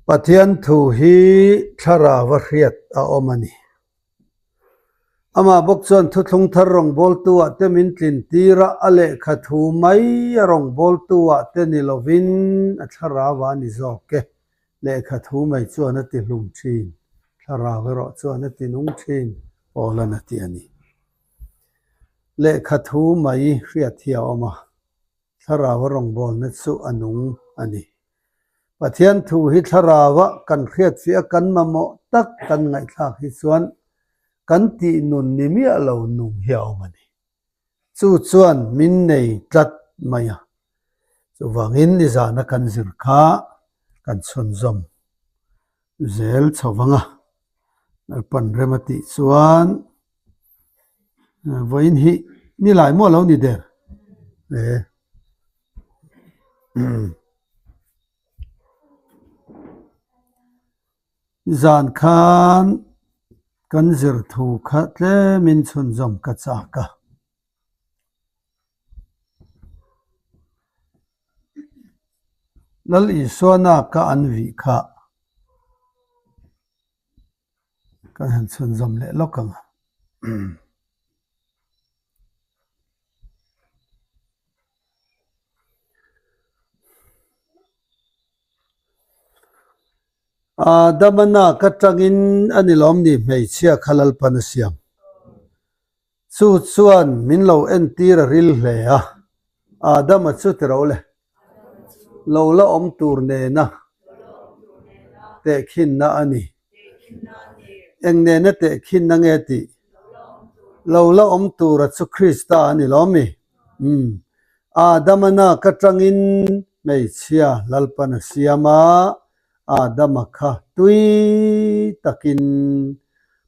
Pathian thu hi thlarau a hriat a awm a ni. Amah bawk chuan thuthlung thar rawngbawltu ah te min tlin tir a, a lehkha thu mai a rawngbawltu ah te ni lovin a thlarau ah a ni zawk e. Lehkha thu mai chuan a ti hlum thin, thlarau erawh chuan a ti nung thin, Paula'n a ti a ni. Lehkha thu mai hriat hi a awm a. Thlarau a rawngbawlna chu a nung a ni. Pathian thu hi thlaraua kan hriatfiah a kan mamawh tak kan ngaihthlak hi chuan kan tih nun ni miah lo nung hi a awm a ni. Chu chuan min nei tlat mai a. Chuvangin nizana kan zir kha kan chhunzawm zel chho vang a. Lalpan rem a tih chuan vawiin hi ni lai maw lo ni der e. Zan khan kan zir thu kha tlemin chhunzawm ka chak a. Lal Isua naka an vih kha kan han chhunzawm leh lawk ang a. Adama nak atangin a ni lawm ni hmeichhia kha Lalpan a siam. Chu chuan min lo entir a ril hle a, Adama chu ti ro le, lo la awm tur nena tehkhinna a ni. Eng nena tehkhinna nge tih? Lo la awm tura chu Krista a ni lo mi? Umm. Adama nak atangin hmeichhia Lalpan a siam a, Adama kha tui takin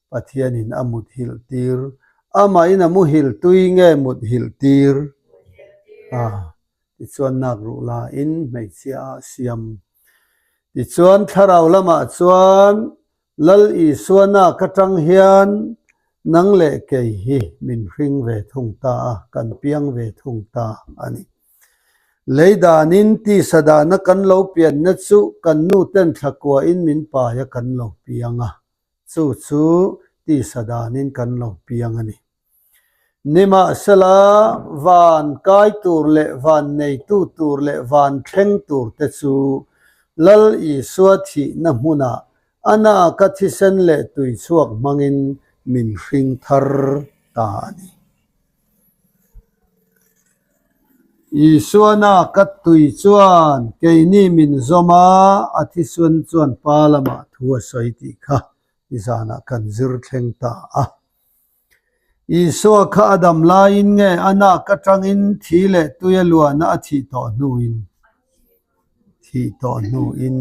Pathianin a muthilh tir. Amahin a muhil tui nge muthilh tir? A, tichuan nak ruh lain hmeichhia a siam. Tichuan thlarau lamah chuan Lal Isua nak atang hian nang leh kei hi min hring ve thung ta a, kan piang ve thung ta a ni. Lei danin tisa dana kan lo pianna chu kan nu ten thlakuain min pai a kan lo piang a, chu chu tisa danin kan lo piang a ni. Nimahsela, van kai tur leh van neitu tur leh van thleng tur te chu Lal Isua thihna hmunah a naka thisen leh tui chhuak hmangin min hring thar ta a ni. Isua naka tui chuan keini min zawm a, a thisen chuan Pa lamah thu a sawi tih kha nizanah kan zir thleng ta a. Isua kha a dam laiin nge a nak atangin thi leh tui a luana a thih tawh hnuin thih tawh hnuin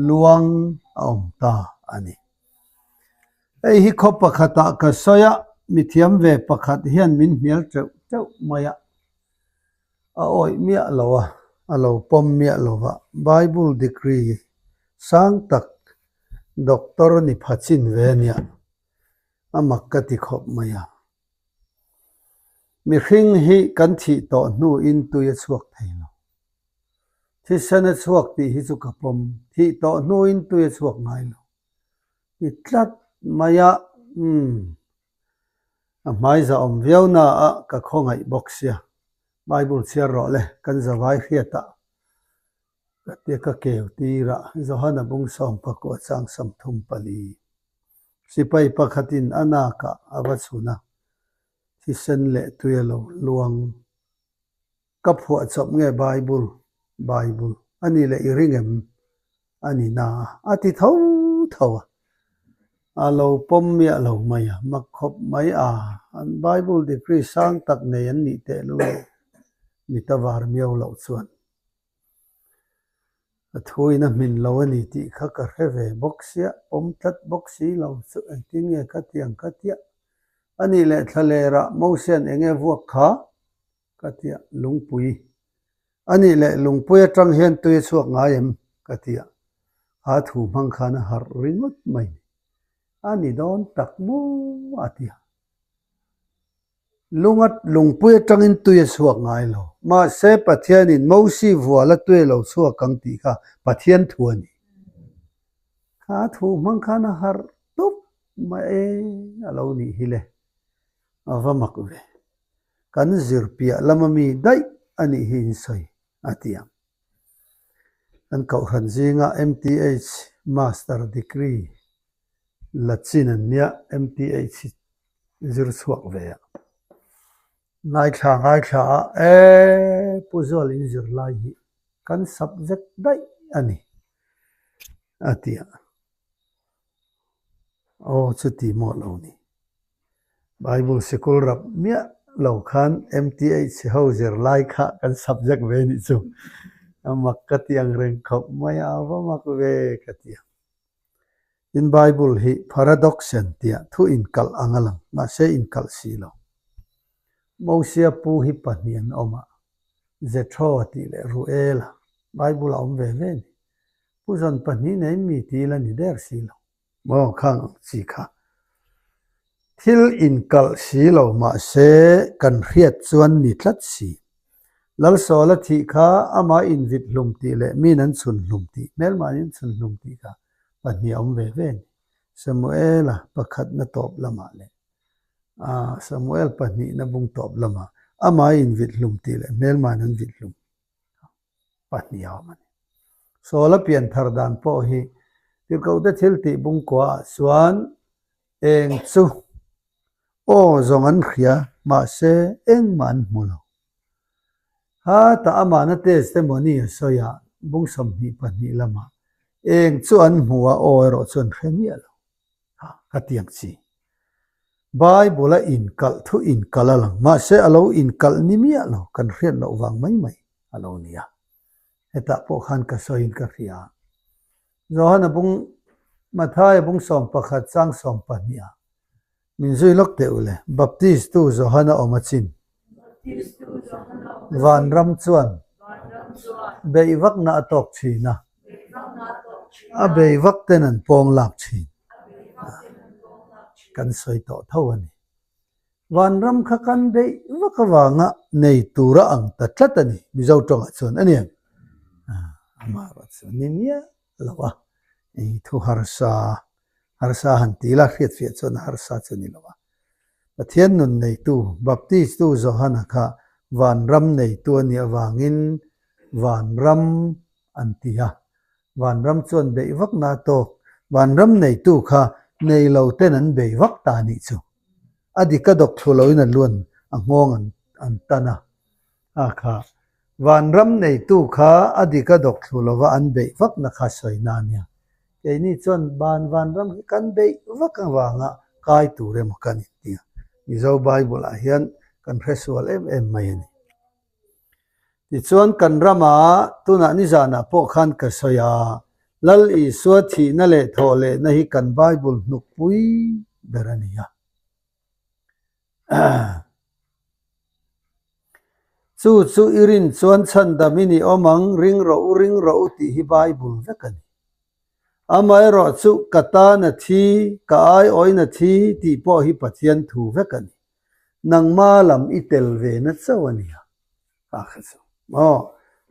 luang a awm ta a ni. Hei hi khaw pakhatah ka sawi a, mithiam ve pakhat hian min hnial teuh teuh mai a, a awih miah lo a, a lo pawm miah lo va, Bible degree sang tak doctor ni pha chin ve a nia. A mak ka ti khawp mai a. Mihring hi kan thih tawh hnuin tui a chhuak thei lo. Thisen a chhuak tih hi chu ka pawm. Thih tawh hnuin tui a chhuak ngai lo. Ti tlat mai a, umm, a hmaiza awm viau na a ka khawngaih bawk sia. Bible chhiar rawh le, kan zavai hriat ah ka tia ka keu tir a, Johana bung sawm pakua chang 34. Sipai pakhatin a nakah a va chhun a, thisen leh tui a lo luang. Ka phuah chawp nge Bible, Bible, a ni leh i ring em? A ni na a, a ti tho tho a. A lo pawm miah lo mai a, mak khawp mai a, an Bible degree sang tak nei an nih tehlul leh mit a var miau loh chuan. A thuin a hmin lo a ni tih kha ka hre ve bawk sia, pawm tlat bawk si lo chu engtin nge ka ti ang ka tia. A nih leh thlalerah Mosian eng nge vuak kha? Ka tia, Lungpui. A nih leh lungpui atang hian tui a chhuak ngai em? Ka tia. A thu hmang khan a harh ringawt mai ni. A ni dawn tak maw? A tia. Lunga lungpui atangin tui a chhuak ngai lo. Mahse Pathianin Mosi vuala tui a lo chhuak ang tih kha Pathian thu a ni. Kha thu hmang khan a harh tup mai e a lo nih hi le. A va mak ve. Kan zir piah lama mi daih a nih hi in sawi a ti ang. Kan kohhran zinga MTH Master Degree la chin an nia MTH hi zir chhuak ve a. Ngaithla ngaithla a e Pu Zual in zir lai hi kan subject daih a ni a ti a. Aw chuti maw lo ni. Bible sikul rap miah lo khan MTH ho zirlai kha kan subject ve nih chu a mak ka ti ang reng khawp mai a, a va mak ve ka ti ang. Tin Bible hi paradox an tia thu inkalh ang a lang, mahse inkalh si lo. Mosia pu hi pahnih an awm a, Jethro tih leh Ruela, Bible a awm ve ve a ni. Pu zawn pahnih nei mi ti ila ni der si lo. Maw khang ang chi kha. Thil inkalh si lo mahse kan hriat chuan ni tlat si. Lalsawla thih kha amah invit hlum tih leh min an chhun hlum tih, hmelmahni an chhun hlum tih kha pahnih a awm ve ve a ni. Samuela pakhatna tawp lamah leh Samuel pahnihna bung tawp lamah amah invit hlum tih leh hmelmahni an vit hlum. pahnih a awm a ni. Sawl a pian thar dan pawh hi Tirhkohte thil tih bungkuaah chuan eng chu aw zawng an hria mahse engmah an hmu lo. Ha tah amahna testimony a sawi a bung 22 lamah eng chu an hmu a aw erawh chu an hre miah lo. Ha ka ti ang chi. Bible a inkalh thu inkalh a lang mahse a lo inkalh ni miah lo kan hriat loh vang mai mai a lo ni a. Hetah pawh khan ka sawiin ka hria a. Johana bung Mathaia bung 11 chang 12 ah min zui lawk teh u le, Baptist tu Johana awm a chin. Vanram chuan beih vakna a tawk thin a, a bei vak ten an pawng lak thin. Kan sawi tawh tho a ni. Vanram kha kan beih vak avanga nei tura ang ta tlat a ni, Mizo tawngah chuan a ni ang. Amaherawhchu chu ni miah lo a, thu harsa harsa han ti ila hriatfiah chuan a harsa chu a ni lo a. Pathian nun neitu, Baptist tu Johana kha vanram neitu a nih avangin vanram an ti a. Vanram chuan beih vak na tawk, vanram neitu kha nei lo ten an bei vak ta a nih chu. A dik a dawk thlu loin a luan a nghawng an tan a, a kha Vanram neitu kha a dik a dawk thlu lova an beih vakna kha sawi na nia. Keini chuan ban vanram hi kan beih vak avanga kai tur emaw kan inti a. Mizo Bible ah hian kan hre sual em em mai a ni. Tichuan kan rama tunah nizanah pawh khan ka sawi a, Lal Isua thihna leh thawh lehna hi kan Bible hnukpui ber a ni a. Chu chu i rin chuan chhandam i ni awm ang, ring rawh u, ring rawh u tih hi Bible vek a ni. Amaherawh chu ka tan a thi, ka aiawhin a thi tih pawh hi Pathian thu vek a ni. Nangma lam i tel ve na chauh a nia. A kha chu maw?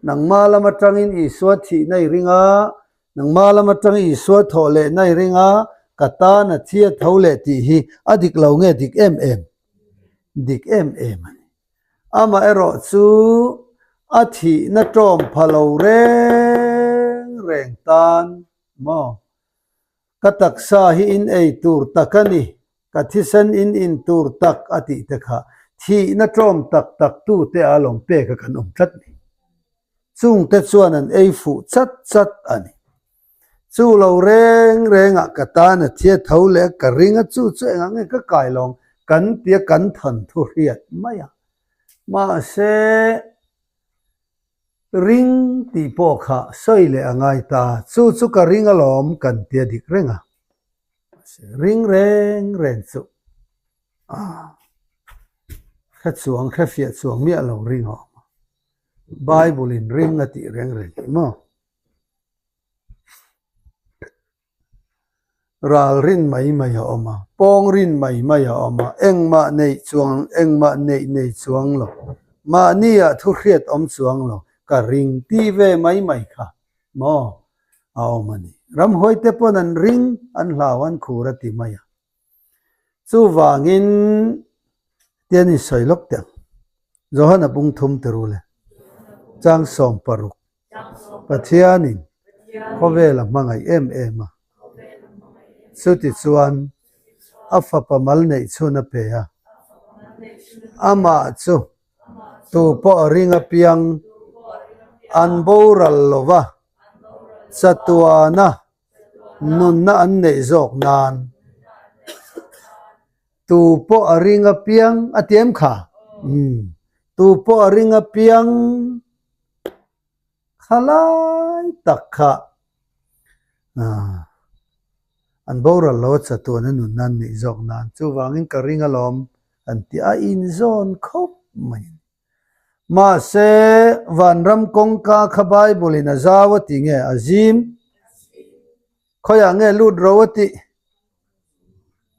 Nangma lam atangin Isua thihna i ring a, nangma lam atang Isua thawh lehna i ring a, ka tan a thi a tho leh tih hi a dik lo nge dik em em? Dik em em a ni. Amaherawh chu a thihna tawm pha lo reng reng tan maw? Ka taksa hi in ei tur tak a ni, ka thisen in in tur tak a tih te kha thihna tlawm tak tak tu te a lawm pek a kan awm tlat ni. Chung te chuan an ei fuh chat chat a ni. Chu lo reng reng ah ka tan a thia tho leh a ka ring a chu chu engah nge ka kai lawng kan tia kan than thu hriat mai a. Mahse. Ring tih pawh kha sawi leh a ngai ta, chu chu ka ring alawm kan tia dik reng a. Mahse ring reng reng chu a hre chuang hre fiah chuang miah lo ring a awm a. Bible in ring a tih reng reng hi maw? Ral rin mai mai a awm a, pawng rin mai mai a awm a, engmah neih chuang, engmah neih nei chuang lo, mahni-ah thu hriat awm chuang lo, ka ring ti ve mai mai kha maw a awm a ni. Ramhuaite pawn an ring, an hlau, an khur a ti mai a. Chuvangin tian in sawi lawk teh ang. Johana bung thum ti ru le. Chang 16. Pathianin khawvel a hmangaih em em a. Chutichuan a fapa mal neih chhun a pe a. Amah chu tu pawh a ring apiang an boral lo va, chatuana nunna an neih zawk nan tu pawh a ring apiang a ti em kha? Umm, tu pawh a ring apiang kha lai tak kha an boral lo a chatuan a nunna an neih zawk nan chuvangin ka ring alawm an ti a inzawn khawp mai a ni. Mahse, vanram kawngka kha Bible in a zau a ti nge a zim? Khawiah nge lut ro a tih?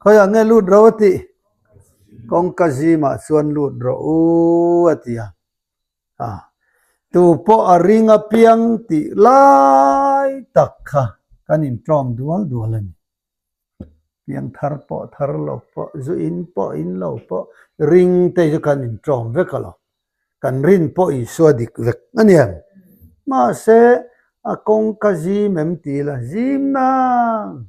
Khawiah nge lut ro a tih? Kawngka zimah chuan lut rawh u a ti a. A, tu pawh a ring apiang tih lai tak kha kan inṭawm dual dual a ni. Piang thar pawh thar lo pawh, zu in pawh in lo pawh, ring te chu kan inṭawm vek a lo. Kan rin pawh Isua dik vek a ni em? Mahse, a kawngka zim em ti ila, zim nang!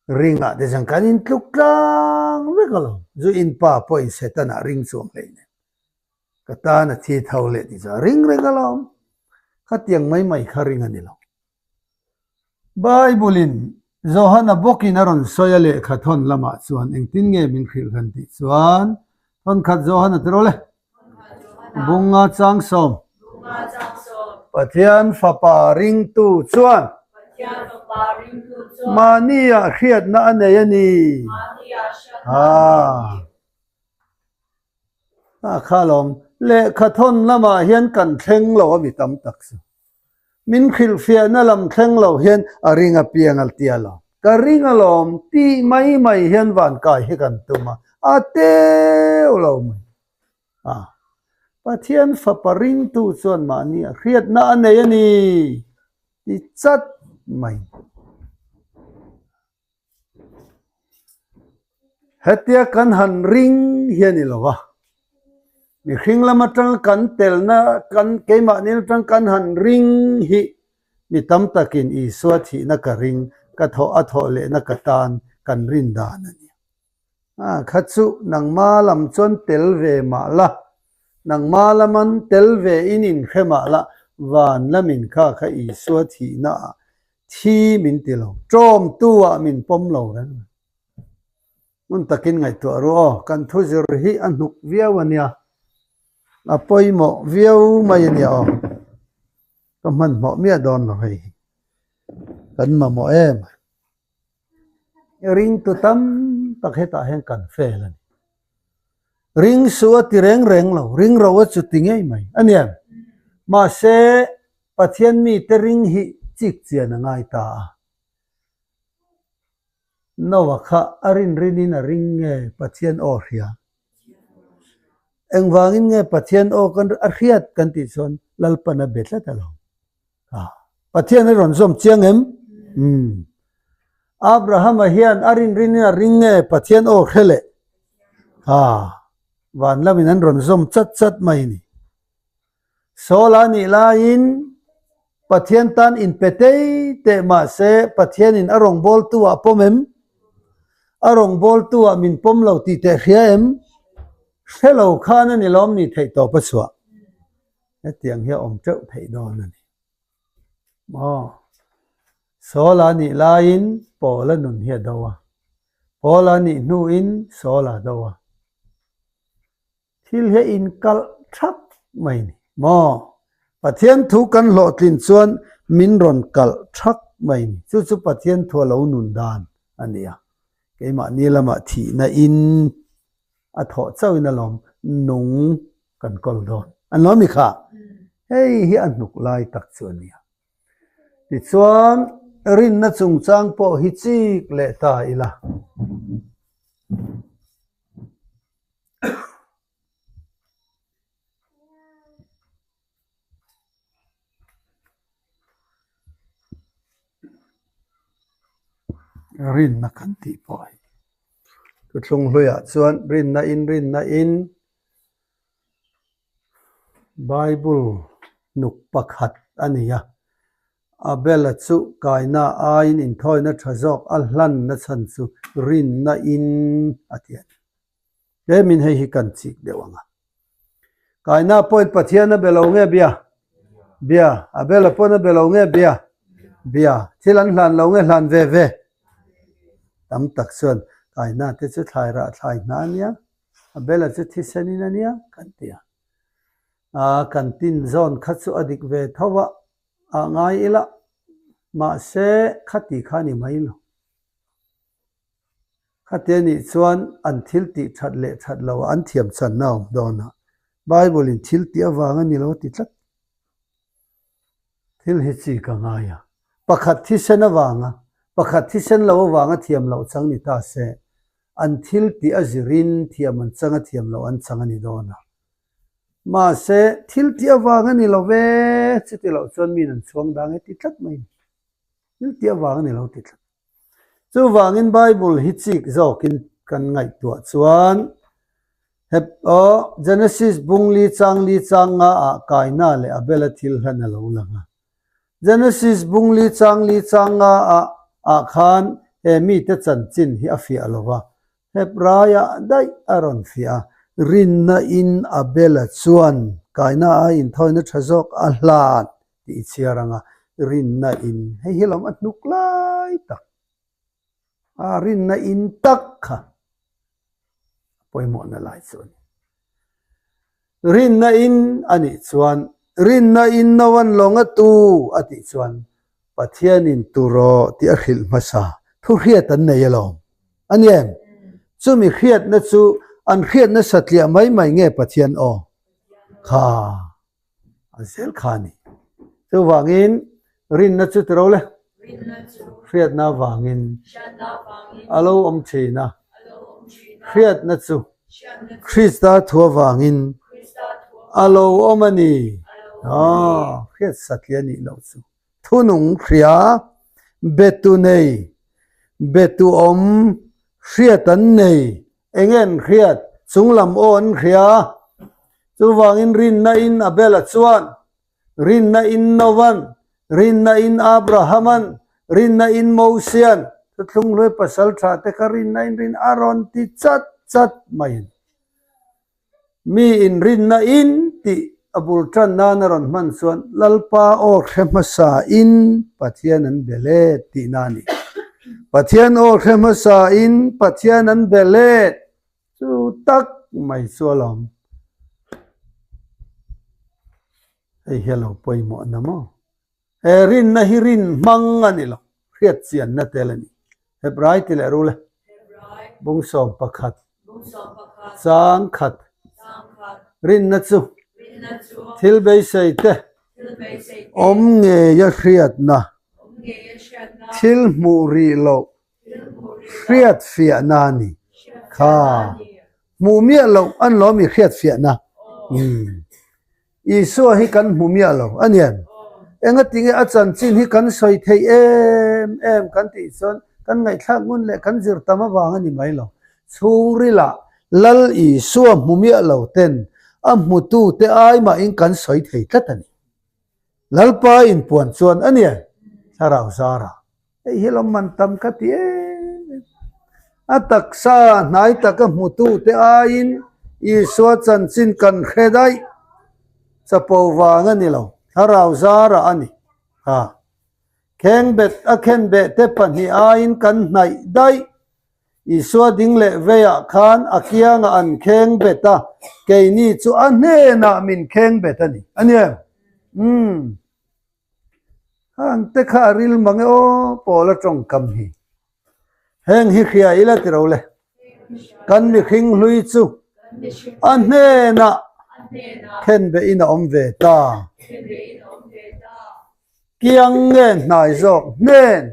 Ringah te chuan kan intluk tlang vek a lo. Zu in pa pawhin Setana ring chuang hlei nen. Ka tan a thi tho leh ti chuan a ring reng alawm. Khatiang mai mai kha ring a ni lo. Bible-in Johana bawkin a rawn sawi a lehkha thawn lamah chuan engtin nge min hrilh kan tih chuan thawnkhat Johana ti rawh le. Bunga chang sawm. Pathian Fapa ringtu chuan mahniah hriatna a nei a ni. A kha lawm. Lehkha thawn lamah hian kan thleng lo a mi tam tak chu. Min hrilhfiahna lam thleng lo hian a ring a piang a tia lo. Ka ring alawm tih mai mai hian vankai hi kan tum a, a teuh lo mai. A, Pathian fapa ringtu chuan mahni a hriatna a nei a ni ti chat mai. Hetia kan han ring hi a ni lo va, mihring lam atanga kan telna kan keimahni atang kan han ring hi mi tam takin Isua thihna ka ring, ka thawh a thawh lehna ka tan kan rin dan a ni. A kha chu nangma lam chuan tel ve mah la, nangma laman tel ve in inhre mah la, van lamin kha kha Isua thihna ah Thi min ti lo, ṭawmtu ah min pawm lo reng reng. Hmun takin ngaihtuah ru aw, kan thu zir hi a hnuk viau a nia, a pawimawh viau mai a nia aw. Ka hmanhmawh miah dawn lo hei hi, kan mamawh em a. Ringtu tam tak hetah hian kan fail a ni. Ring su a ti reng reng lo, ring ro a chu ti ngei mai a nia. Mahse, Pathian mite ring hi chik chian a ngai ta a. Noah kha a rin rinin a ring nge Pathian aw hria? Engvangin nge Pathian aw kan a hriat kan tih chuan Lalpan a be tlat a lo. Pathian a rawn zawm chiang em? Umm. Abrahama hian a rin rinin a ring nge Pathian aw hre leh? Ha, van lamin an rawn zawm chat chat mai ni. Saul a nih laiin Pathian tan inpe tei teh mahse Pathianin a rawngbawltu ah pawm em? A rawngbawltu ah min pawm lo tih teh hria em? Hre lo khan a ni lawm ni theih tawp a chhuah. Hetiang hi a awm teuh theih dawn a ni. Maw? Saul a nih laiin Paul a nun hi a do a. Paul a nih hnuin Saul a do a. Thil hi a inkalh thap mai a ni. Maw? Pathian thu kan hlawhtlin chuan min rawn kalh thak mai a ni. Chu chu Pathian thu a lo nun dan a ni a. Keimahni lamah thihna in a thawh chauhin alawm nung kan kawl dawn. An lo mi kha? Hei hi a hnuk lai tak chu a nia. Tichuan, Rinna chungchang pawh hi chik leh ta ila. Rinna kan tih pawh hi thuthlung hluiah chuan rinna in rinna in Bible hnuk pakhat a ni a, Abel-a chu kaina aiin inthawina tha zawk a hlanna chhan chu rinna in a ti a ni. Tlemin hei hi kan chik deuh ang a. Kaina pawhin Pathian a be lo nge bia? Bia. Abel-a pawn a be lo nge bia? Bia. Thil an hlan lo nge hlan ve ve? Tam tak chuan Kaina te chu thlai rah thlai hna a nia, Abel-a chu thisen in a nia kan ti a. Aa kan tin zawn kha chu a dik ve tho a, ah ngai ila, mahse khati kha a ni mai lo. Khati a nih chuan an thil tih that leh that lo ah an thiam channa a awm dawn a, Bible in thil tih avang a ni lo ti tlat. Thil hi chi ka ngai a, pakhat thisen avanga, pakhat thisen lo avanga thiam loh chang ni ta se, an thil tih a zirin thiam an chang a thiam loh an chang a ni dawn a. Mahse, thil tih avang a ni lo ve, chuti loh chuan miin an chhuang dang e ti tlat mai a ni. Thil tih avang a ni lo ti tlat. Chuvangin Bible hi chik zawkin kan ngaihtuah chuan Heb aw Genesis bungli changli chang nga ah Kaina leh Abela thil hlan a lo lang a. Genesis bungli changli chang nga ah ah khan he mite chanchin hi a fiah lo va, Hebraiah daih a rawn fiah a. Rinna in Abela chuan Kaina a inthawina tha zawk a hlan tih i chhiar ang a, rinna in hei hi lawm a hnuk lai tak a rinna in tak kha a pawimawhna lai chu a ni. Rinna in a nih chuan rinna in no an lawng a tu a tih chuan Pathianin tu rawh tih a hrilh hmasa thu hriat an nei alawm a ni em? Chumi hriatna chu an hriatna satliah mai mai nge Pathian aw kha? A zel kha a ni. Chuvangin rinna chu tiro le? Hriatna avangin a lo awm thin a. Hriatna chu Krista thu avangin a lo awm a ni. Aw, hriat satliah nih loh chu. Thunung hria, betu nei, betu awm, hriat an nei. Eng nge an hriat? Chunglam aw an hria. Chuvangin rinna in Abela chuan, rinna in Novan, rinna in Abrahaman, rinna in Mosian, thuthlung hlui pasal tha te kha rinna in rin a rawn ti chat chat mai a ni. Mi in rinna in tih a bul tan nan a rawn hman chuan Lalpa aw hre hmasa in Pathian an be let tihna a ni. Pathian aw hre hmasa in Pathian an be let. Chu tak mai chu a lawm. Hei hi a lo pawimawh na maw? He rinna hi rin hmang a ni lo, hriat chianna tel a ni. Hebrai ti leh rul e. Bungsawm pakhat, chang khat. Rinna chu thil beisei te awm ngeia hriatna, thil hmuh rih loh Hriat fiahna a ni. Kha hmuh miah loh an lo mi hriat fiahna. Umm. Isua hi kan hmu miah lo a nian. Engatinge a chanchin hi kan sawi theih em em kan tih chuan kan ngaihthlak ngun leh kan zir tam avang a ni mai lo. Chhungrilah Lal Isua hmu miah lo ten a hmutute ai mahin kan sawi thei tlat a ni. Lalpa inpuan chuan a nia thlarau zara. Hei hi lawm man tam ka ti em em. A taksa hnai taka hmutute aiin Isua chanchin kan hre daih. Chapo vang a ni lo, thlarau zara a ni. Ha. Khengbet a khenbeh te pahnih aiin kan hnaih daih. Isua ding leh veiah khan a kiangah an kheng bet a, keini chu a hnenah min kheng bet a ni. A ni em? Umm. Hang te kha a ril mang e aw, Paula tawngkam hi. Heng hi hria ila ti ro le. Kan mihring hlui chu a hnenah khen behin a awm ve ta. Kiang nge hnai zawk hnen?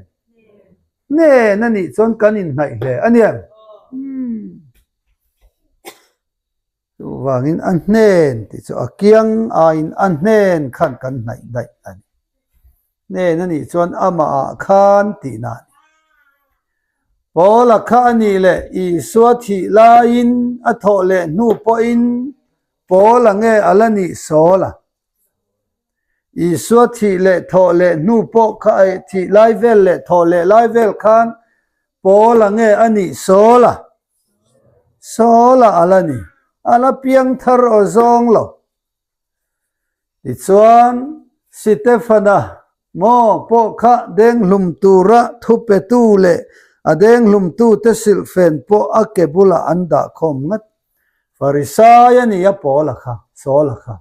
Hnen a nih chuan kan inhnaih hle a ni em? Umm. Chuvangin a hnen tih chu a kiang aiin a hnen khan kan hnaih daih a ni. Hnen a nih chuan amahah khan tihna a ni. Paula kha a nih leh Isua thih laiin a thawh leh hnu pawhin Paula nge a la nih Saula? Isua thih leh thawh leh hnu pawh kha thih lai vel leh thawh leh lai vel khan Paula nge a nih Saula? Saula a la ni. A la piang thar aw zawng lo. Tichuan, Sitefana maw pawh kha denghlum tura thupetu leh a denghlumtute silhfen pawh a ke bulah an dah khawm ngat. Farisai a ni a Paula kha, Saula kha.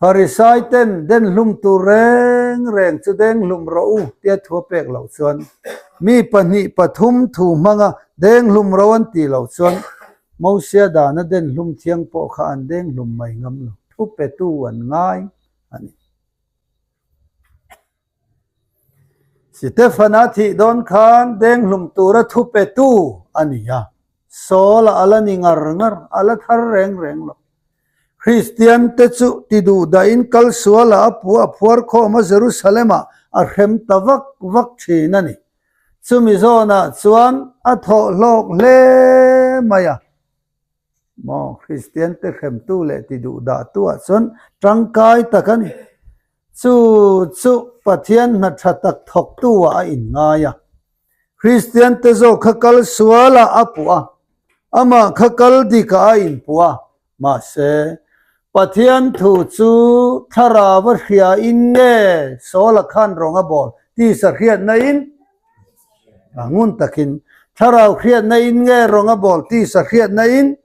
Farisai ten denhlum tur reng reng chu denghlum rawh u tia thu a pek loh chuan mi pahnih pathum thu hmanga denghlum ro an tih loh chuan Mosia dana denhlum thiang pawh kha an denghlum mai ngam lo, thu petu an ngai a ni. Sitefana thih dawn khan denghlum tura thu petu a ni a, Saul-a a la ni ngar ngar, a la thar reng reng lo. Kristiante chu ti duh dahin kal suala a pu a phuar khawm a Jerusalem-ah a hrem ta vak vak thin a ni. Chumi zawnah chuan a thawh hlawk hle mai a. Maw Kristiante hremtu leh ti duh dahtuah chuan tangkai tak a ni. Chu chu Pathian hna tha tak thawktu-ah a inngai a. Kristiante zawk kha kal sualah a puh a, amah kha kal dikah a inpuh a. Mahse, Pathian thu chu thlarau a hriain nge Saula khan rawng a bawl tisa hriatna in? A ngun takin, thlarau hriatna in nge rawng a bawl tisa hriatna in?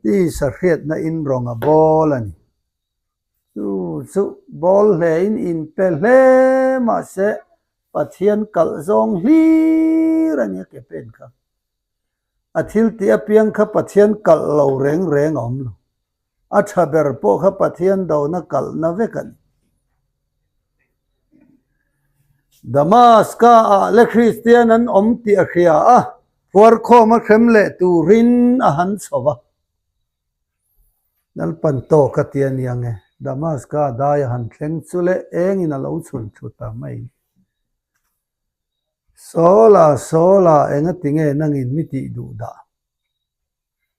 Tisa hriatna in rawng a bawl a ni. Chu chu bawl hlein inpe hle mahse Pathian kalh zawng hlir a nia ke pen kha. A thil tih apiang kha Pathian kalh lo reng reng a awm lo. A tha ber pawh kha Pathian dona kalhna vek a ni. Damaska ah le Kristian an awm tih a hria a, phuarkhawm a hrem leh turin a han chho va. Lalpan tawk a ti a ni ang e. Damaska dai a han thleng chu le engin a lo chhun thlu ta mai. Saula, Saula, engati nge nangin mi tih duh dah?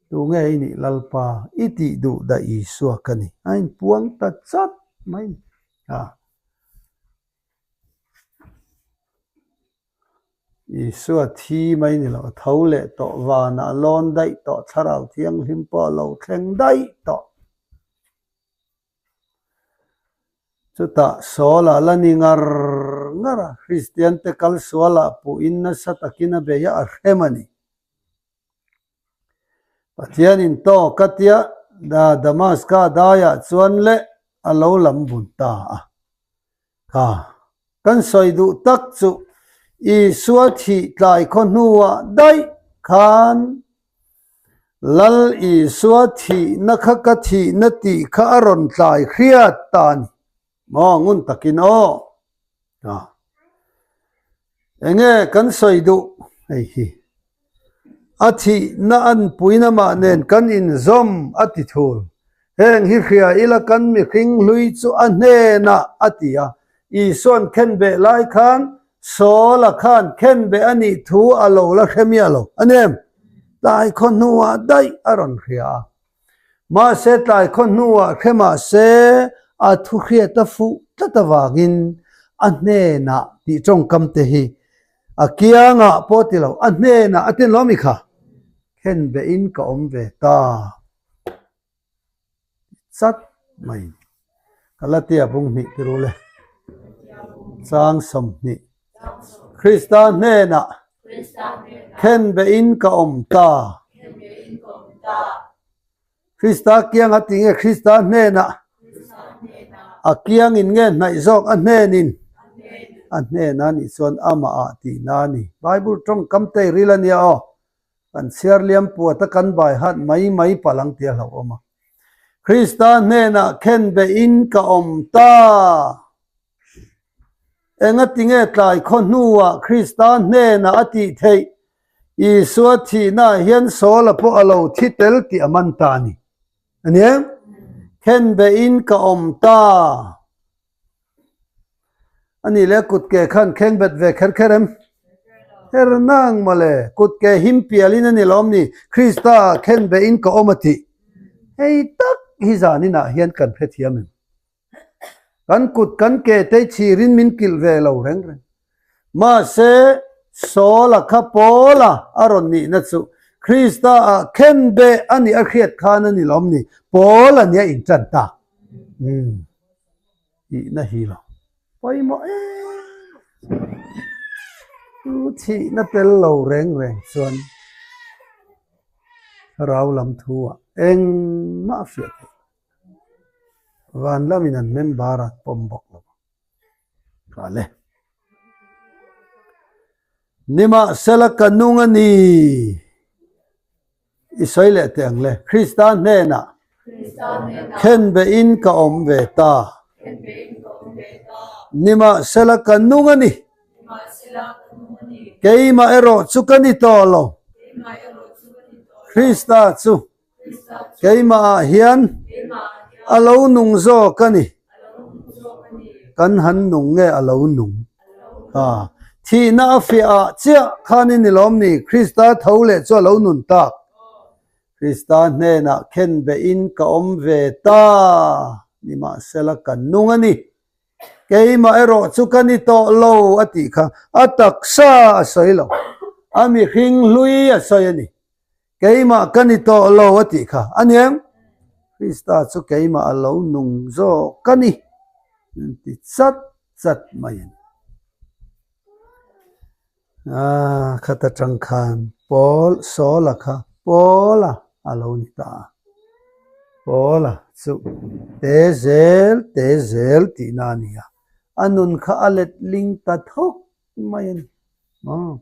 Tu nge i nih Lalpa, i tih duh dah Isua ka ni. A inpuang ta chat mai a. Isua thi mai ni lo, a tho leh tawh, vanah a lawn daih tawh, thlarau thianghlim pawh a lo thleng daih tawh. Chutah Saul-a la ni ngar ngar a, Kristiante kal sualah puhin nasa takin a bei a, a hrem a ni. Pathianin tawk a tia Damaska daiah chuan leh a lo lam bun ta a. Kha kan sawi duh tak chu Isua thih tlai khaw hnuah daih khan Lal Isua thihna kha ka thihna tih kha a rawn tlai hriat ta a ni. Maw ngun takin aw. A. Enge kan sawi duh hei hi. A thihna an puina mah nen kan inzawm a ti thul. Heng hi hria ila kan mihring hlui chu a hnenah a ti a. Isuan khenbeh lai khan Saula khan khenbeh a nih thu a lo la hre miah lo. A nem, tlai khaw hnuah daih a rawn hria a. Mahse tlai khaw hnuah hre mahse a thu hriat a fuh tlat avangin a hnenah tih tawngkam te hi a kiangah pawh ti lo, a hnenah a tin lo mi kha? Khen behin ka awm ve ta chat mai. Galatia bung hnih ti ru le. Chang 20. Krista hnenah khen behin ka awm ta. Krista kianga ti nge Krista hnenah a kiangin nge hnaih zawk a hnenin a hnena nih chuan amah ah tihna a ni. Bible tawngkam te i ril a nia aw. Kan chhiar liam puat a kan bai hat mai mai palh ang tih a hlauhawm a. Krista hnenah khen behin ka awm ta. Engatinge tlai khaw hnuah Krista hnenah a tih theih? Isua thihnaah hian Saula pawh a lo thi tel tih a man ta a ni. A ni em? Khenbehin ka awm ta. A nih leh kut ke khan kheng bet ve kher kher em? Kher nang mawle, kut ke him pialin a ni lawm ni, Krista khenbehin ka awm a tih. Hei tak hi zaninah hian kan hrethiam em? Kan kut kan ke te chhirin min kilh ve lo reng reng. Mahse, Saula kha Paula a rawn nihna chu Krista ah khenbeh a nih a hriat khan a ni lawm ni, Paul a nia inṭan tak. Umm. Tihna hi lo pawimawh em chu thihna tel lo reng reng chuan thlarau lam thu ah engmah a fiah theih lo. Van lamin an member an pawm bawk lo ang. Tha le. Nimahsela ka nung a ni. I sawi leh teh ang le. Krista hnenah khenbehin ka awm ve ta. Nimahsela ka nung a ni. Keimah erawh chu ka ni tawh lo. Krista chu Keimahah hian a lo nung zawk a ni. Kan han nung nge a lo nung? Ha, thihna a fiah ah chiah khan i ni lawm ni? Krista tho leh chu a lo nun tak. Krista hnenah khenbehin ka awm ve ta, nimahsela ka nung a ni. Keimah erawh chu ka ni tawh lo a tih kha a taksa a sawi lo, a mihring hlui a sawi a ni. Keimah ka ni tawh lo a tih kha a niang. Krista chu keimah a lo nung zawk a ni an ti chat chat mai a ni. Ah, khat atang khan Paul, Saula kha Paula a lo ni ta a. Paula chu te zel te zel tihna a ni a, a nun kha a letling ta thawk mai a ni. Aw.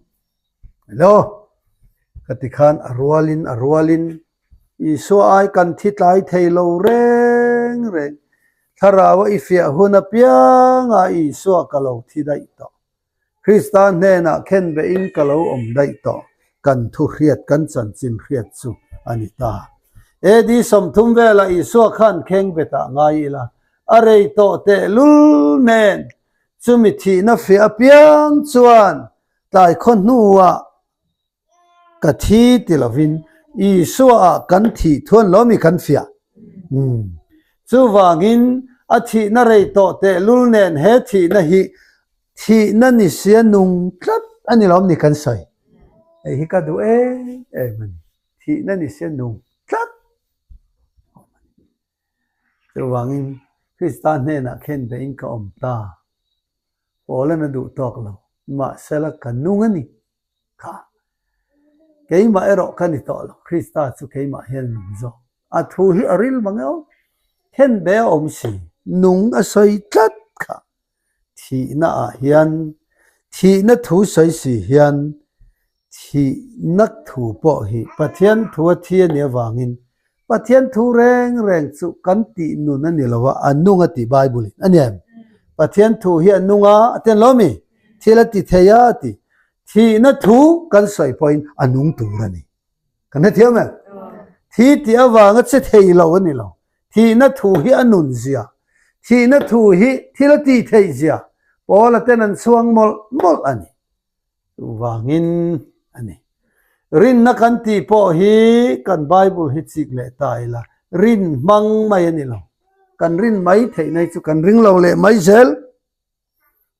Hello! Ka ti khan a rualin a rualin Isua ai kan thi tlai thei lo reng reng. Thlarau a i fiah hun apiangah Isua ka lo thi daih tawh. Krista hnenah khenbehin ka lo awm daih tawh. Kan thu hriat kan chanchin hriat chu a ni ta. AD 30 velah Isua khan khengbetah ngai ila a rei tawh tehlul nen chumi thihna fiah apiang chuan Tlai khaw hnuah ka thi ti lovin Isua-ah kan thih thuan lo mi kan fiah. Umm. Chuvangin a thihna rei tawh tehlul nen he thihna hi thihna ni sia nung tlat a ni lo mi kan sawi. Hei hi ka duh em em a ni. Thihna ni sia nung tlat a awm a ni. Chuvangin Krista hnenah khen behin ka awm ta. Paul-an a duh tawk lo, mahsela ka nung a ni kha. Keimah erawh ka ni tawh lo, Krista chu keimah hian nung zawk. A thu hi a ril mang eo, khenbe a awm si, nung a sawi tlat kha. Thihna ah hian, thihna thu sawi si hian Thihna thu pawh hi Pathian thu a thi a nih avangin Pathian thu reng reng chu kan tih nun a ni lo a, a nung a tih Bible in a ni em? Pathian thu hi a nung a, a ti lo mi? Thil a ti thei a a ti. Thihna thu kan sawi pawhin a nung tur a ni. Kan hrethiam em? Thi tih avanga che thei lo a ni lo. Thihna thu hi a nun zia, thihna thu hi thil a tih theih zia Paula ten an chhuang mawlh mawlh a ni. Chuvangin a ni. Rinna kan tih pawh hi kan Bible hi chik leh ta ila, rin hmang mai a ni lo. Kan rin mai theihna hi chu kan ring lo leh mai zel.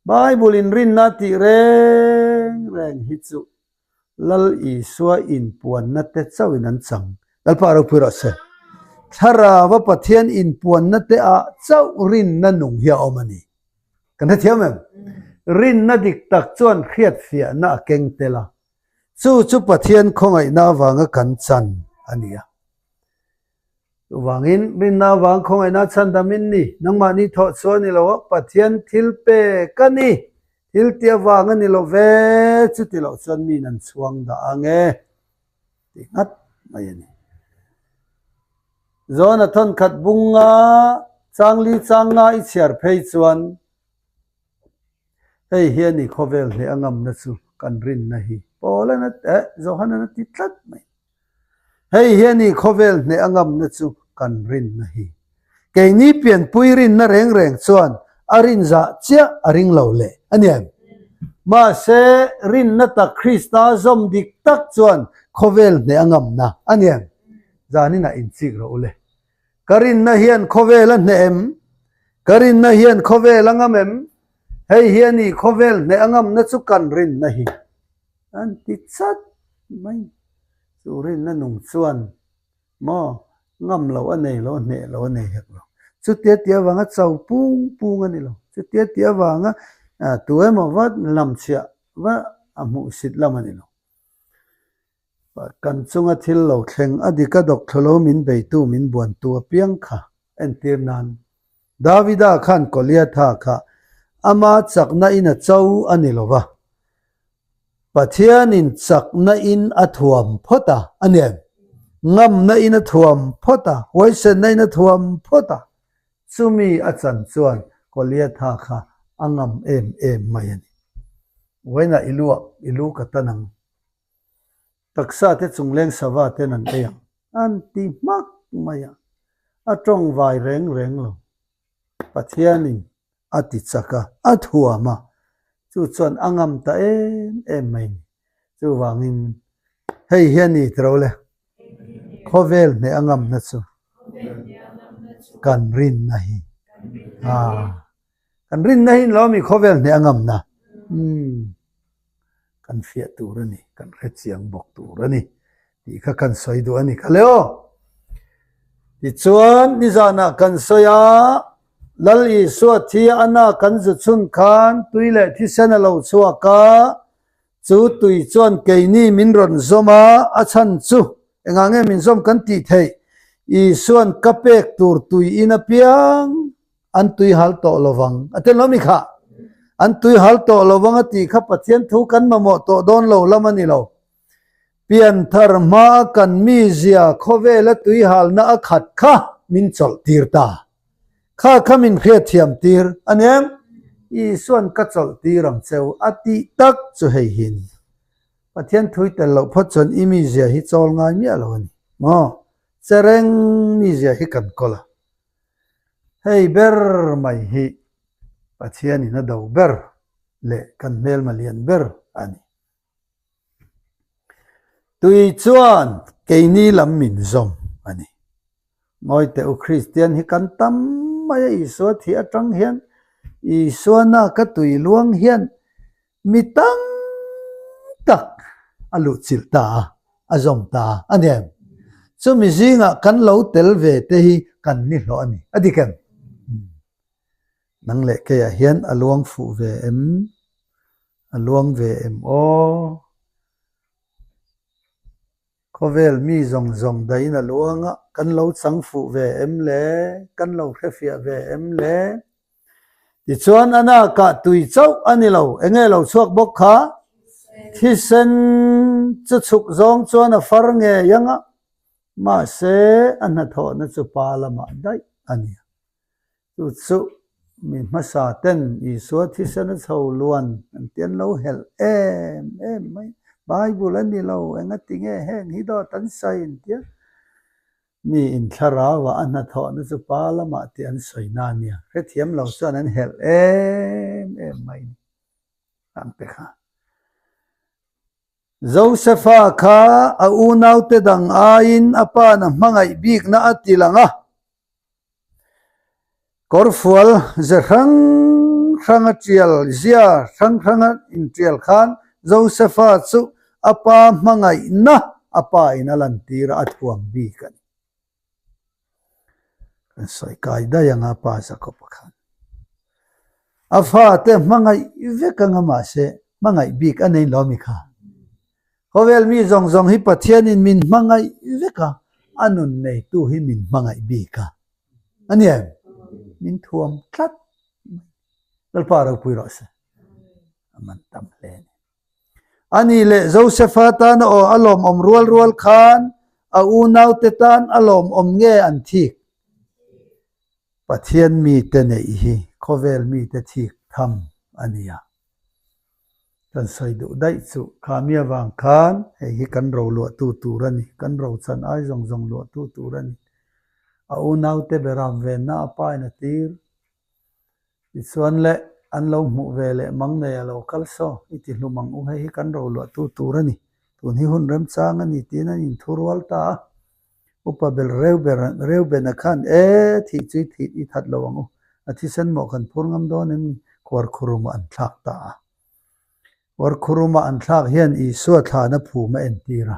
Bible in rinna tih reng reng hi chu Lal Isua inpuanna te chauhin an chang. Lalpa ropui rawh se. Thlarava Pathian inpuanna te ah chauh rinna nung hi a awm a ni. Kan hrethiam em? Rinna dik tak chuan hriatfiahna a keng tel a, chu chu Pathian khawngaihna avanga kan chan a ni a. Chuvangin, rinna avang khawngaihna chhandam in ni, nangmahni thawh chu a ni lo a, Pathian thil pek a ni, thil tih avang a ni lo ve, chuti loh chuan miin an chhuang dah ang e, tih nghat mai a ni. Zawn a thawn khat bunga changli changa i chhiar phei chuan. Hei hi a ni khawvel hneh a ngamna chu kan rinna hi. Paula'n a eh Johana'n a ti tlat mai. Hei hi a ni khawvel hneh a ngamna chu kan rinna hi. Keini pianpui rinna reng reng chuan a rin zah chiah a ring lo leh a ni em? Mahse, rinna tak Krista zawm dik tak chuan khawvel hneh a ngamna a ni em? Zaninah inchik rawh u le. Ka rinna hian khawvel a hneh em? Ka rinna hian khawvel a ngam em? Hei hi a ni khawvel hneh a ngamna chu kan rinna hi an ti chat mai. Chu rinna nung chuan maw ngam loh a nei lo, hneh loh a nei hek lo. Chutia tih avanga cho pung pung a ni lo. Chutia tih avanga tu emaw va lamchhiah va a hmuhsit lam a ni lo. Kan chunga thil lo thleng a dik a dawk thlu lo min beitu min buantu apiang kha entir nan Davida khan Goliatha kha ama chakna in a cho a ni lo va, Pathianin chakna in a thuam phawt a a ni em? Ngamna in a thuam phawt a, huaisenna in a thuam phawt a, chumi a chan chuan Goliatha kha a ngam em em mai a ni. Vawiinah i luah i lu ka tan ang. Taksa te chungleng sava ten an ei ang an ti hmak mai a, a tawng vai reng reng lo. Pathianin a ti chak a, a thuam a, chu chuan a ngam ta em em mai ni. Chuvangin hei hi a ni tiro le, khawvel hneh a ngamna chu kan rinna hi. Aa, kan rinna hi lo mi khawvel hneh a ngamna. Umm. Kan fiah tur a ni, kan hre chiang bawk tur a ni tih kha kan sawi duh a ni kha le aw. Tichuan, nizanah kan sawi a, Lal Isua thi a na kan zu chhun khan tui leh thisen a lo chhuak a, chu tui chuan keini min rawn zawm a, a chhan chu engah nge min zawm kan tih theih? Isua'n ka pek tur tui in apiang An tui hal tawh lo vang. A tel lo mi kha? An tui hal tawh lo vang a tih kha Pathian thu kan mamawh tawh dawn lo lam a ni lo. Pianthar hmaa kan mizia khawvela tui halna a khat kha min chawlh tir ta. Kha kha min hriatthiam tir a ni em? Isuan ka chawlh tir ang cheu a tih tak chu hei hi a ni. Pathian thui tel loh phawt chuan i mizia hi chawl ngai miah lo a ni maw? Chereng mizia hi kan kawl a. Hei ber mai hi Pathianin a do ber leh kan hmelma lian ber a ni. Tui chuan keini lam min zawm a ni. Ngawi teh u Kristian hi kan tam mai a Isua thih atang hian Isua naka tui luang hian Mi tam tak a luhchilh ta a, a zawm ta a ni em? Chumi zingah kan lo tel ve te hi kan ni hlawh a ni. A dik em? Nang leh keiah hian a luang fuh ve em? A luang ve em aw? Khawvel mi zawng zawng dahin a luang a, kan lo chang fuh ve em le? Kan lo hrefiah ve em le? Tichuan a nakah tui chauh a ni lo, enge lo chhuak bawk kha? Thisen chu chhuk zawng chuan a far ngei ang a, mahse a hnathawhna chu pa lamah daih a ni a. Chu chu mi hmasa ten Isua thisen a chho luan an ti an lo helh em em mai. Bible a ni lo, engati nge heng hi dawt an sawi an tia. Mi inthlarau ah a hnathawhna chu pa lamah tih an sawi na a nia. Hrethiam lo chuan an helh em em mai ni. Ang te kha. Josefa kha a unaute dang aiin a pa na hmangaih bikna a ti lang a. Kawrfual ze hrang hrang a tial zia hrang hrang a intial khan Josefa chu a pa hmangaihna a pa in a lantir a, a thuam bik a ni. Kan sawi kai daih anga pa Jakob-a khan a fate hmangaih vek anga mahse hmangaih bik a nei lo mi kha. Khawvel mi zawng zawng hi Pathianin min hmangaih vek a, a nun neitu hi min hmangaih bik a. A ni em? Min thuam tlat mai. Lalpa ropui rawh se. A man tam hle a ni. A ni leh Josefa tan a aw a lawmawm rual rual khan a unaute tan a lawmawm nge an thik? Pathian mite neih hi khawvel mite thik tham a ni a. Kan sawi duh daih chu khami avang khan hei hi kan ro luahtu tur a ni, kan ro chan ai zawng zawng luahtu tur a ni. A unaute beram venna a pa in a tir. Tichuan le, an lo hmuh ve leh mang nei a lo kal saw, i ti hlum ang u, hei hi kan ro luahtu tur a ni, tun hi hun remchang a ni tiin an inthurual ta a. Upa ber Reubena khan, E, thih chu i thih i that lo ang u, a thisen mawh kan phur ngam dawn em ni? Khuarkhurumah an thlak ta a. Khuarkhurumah an thlak hian Isua thlahna phum a entir a.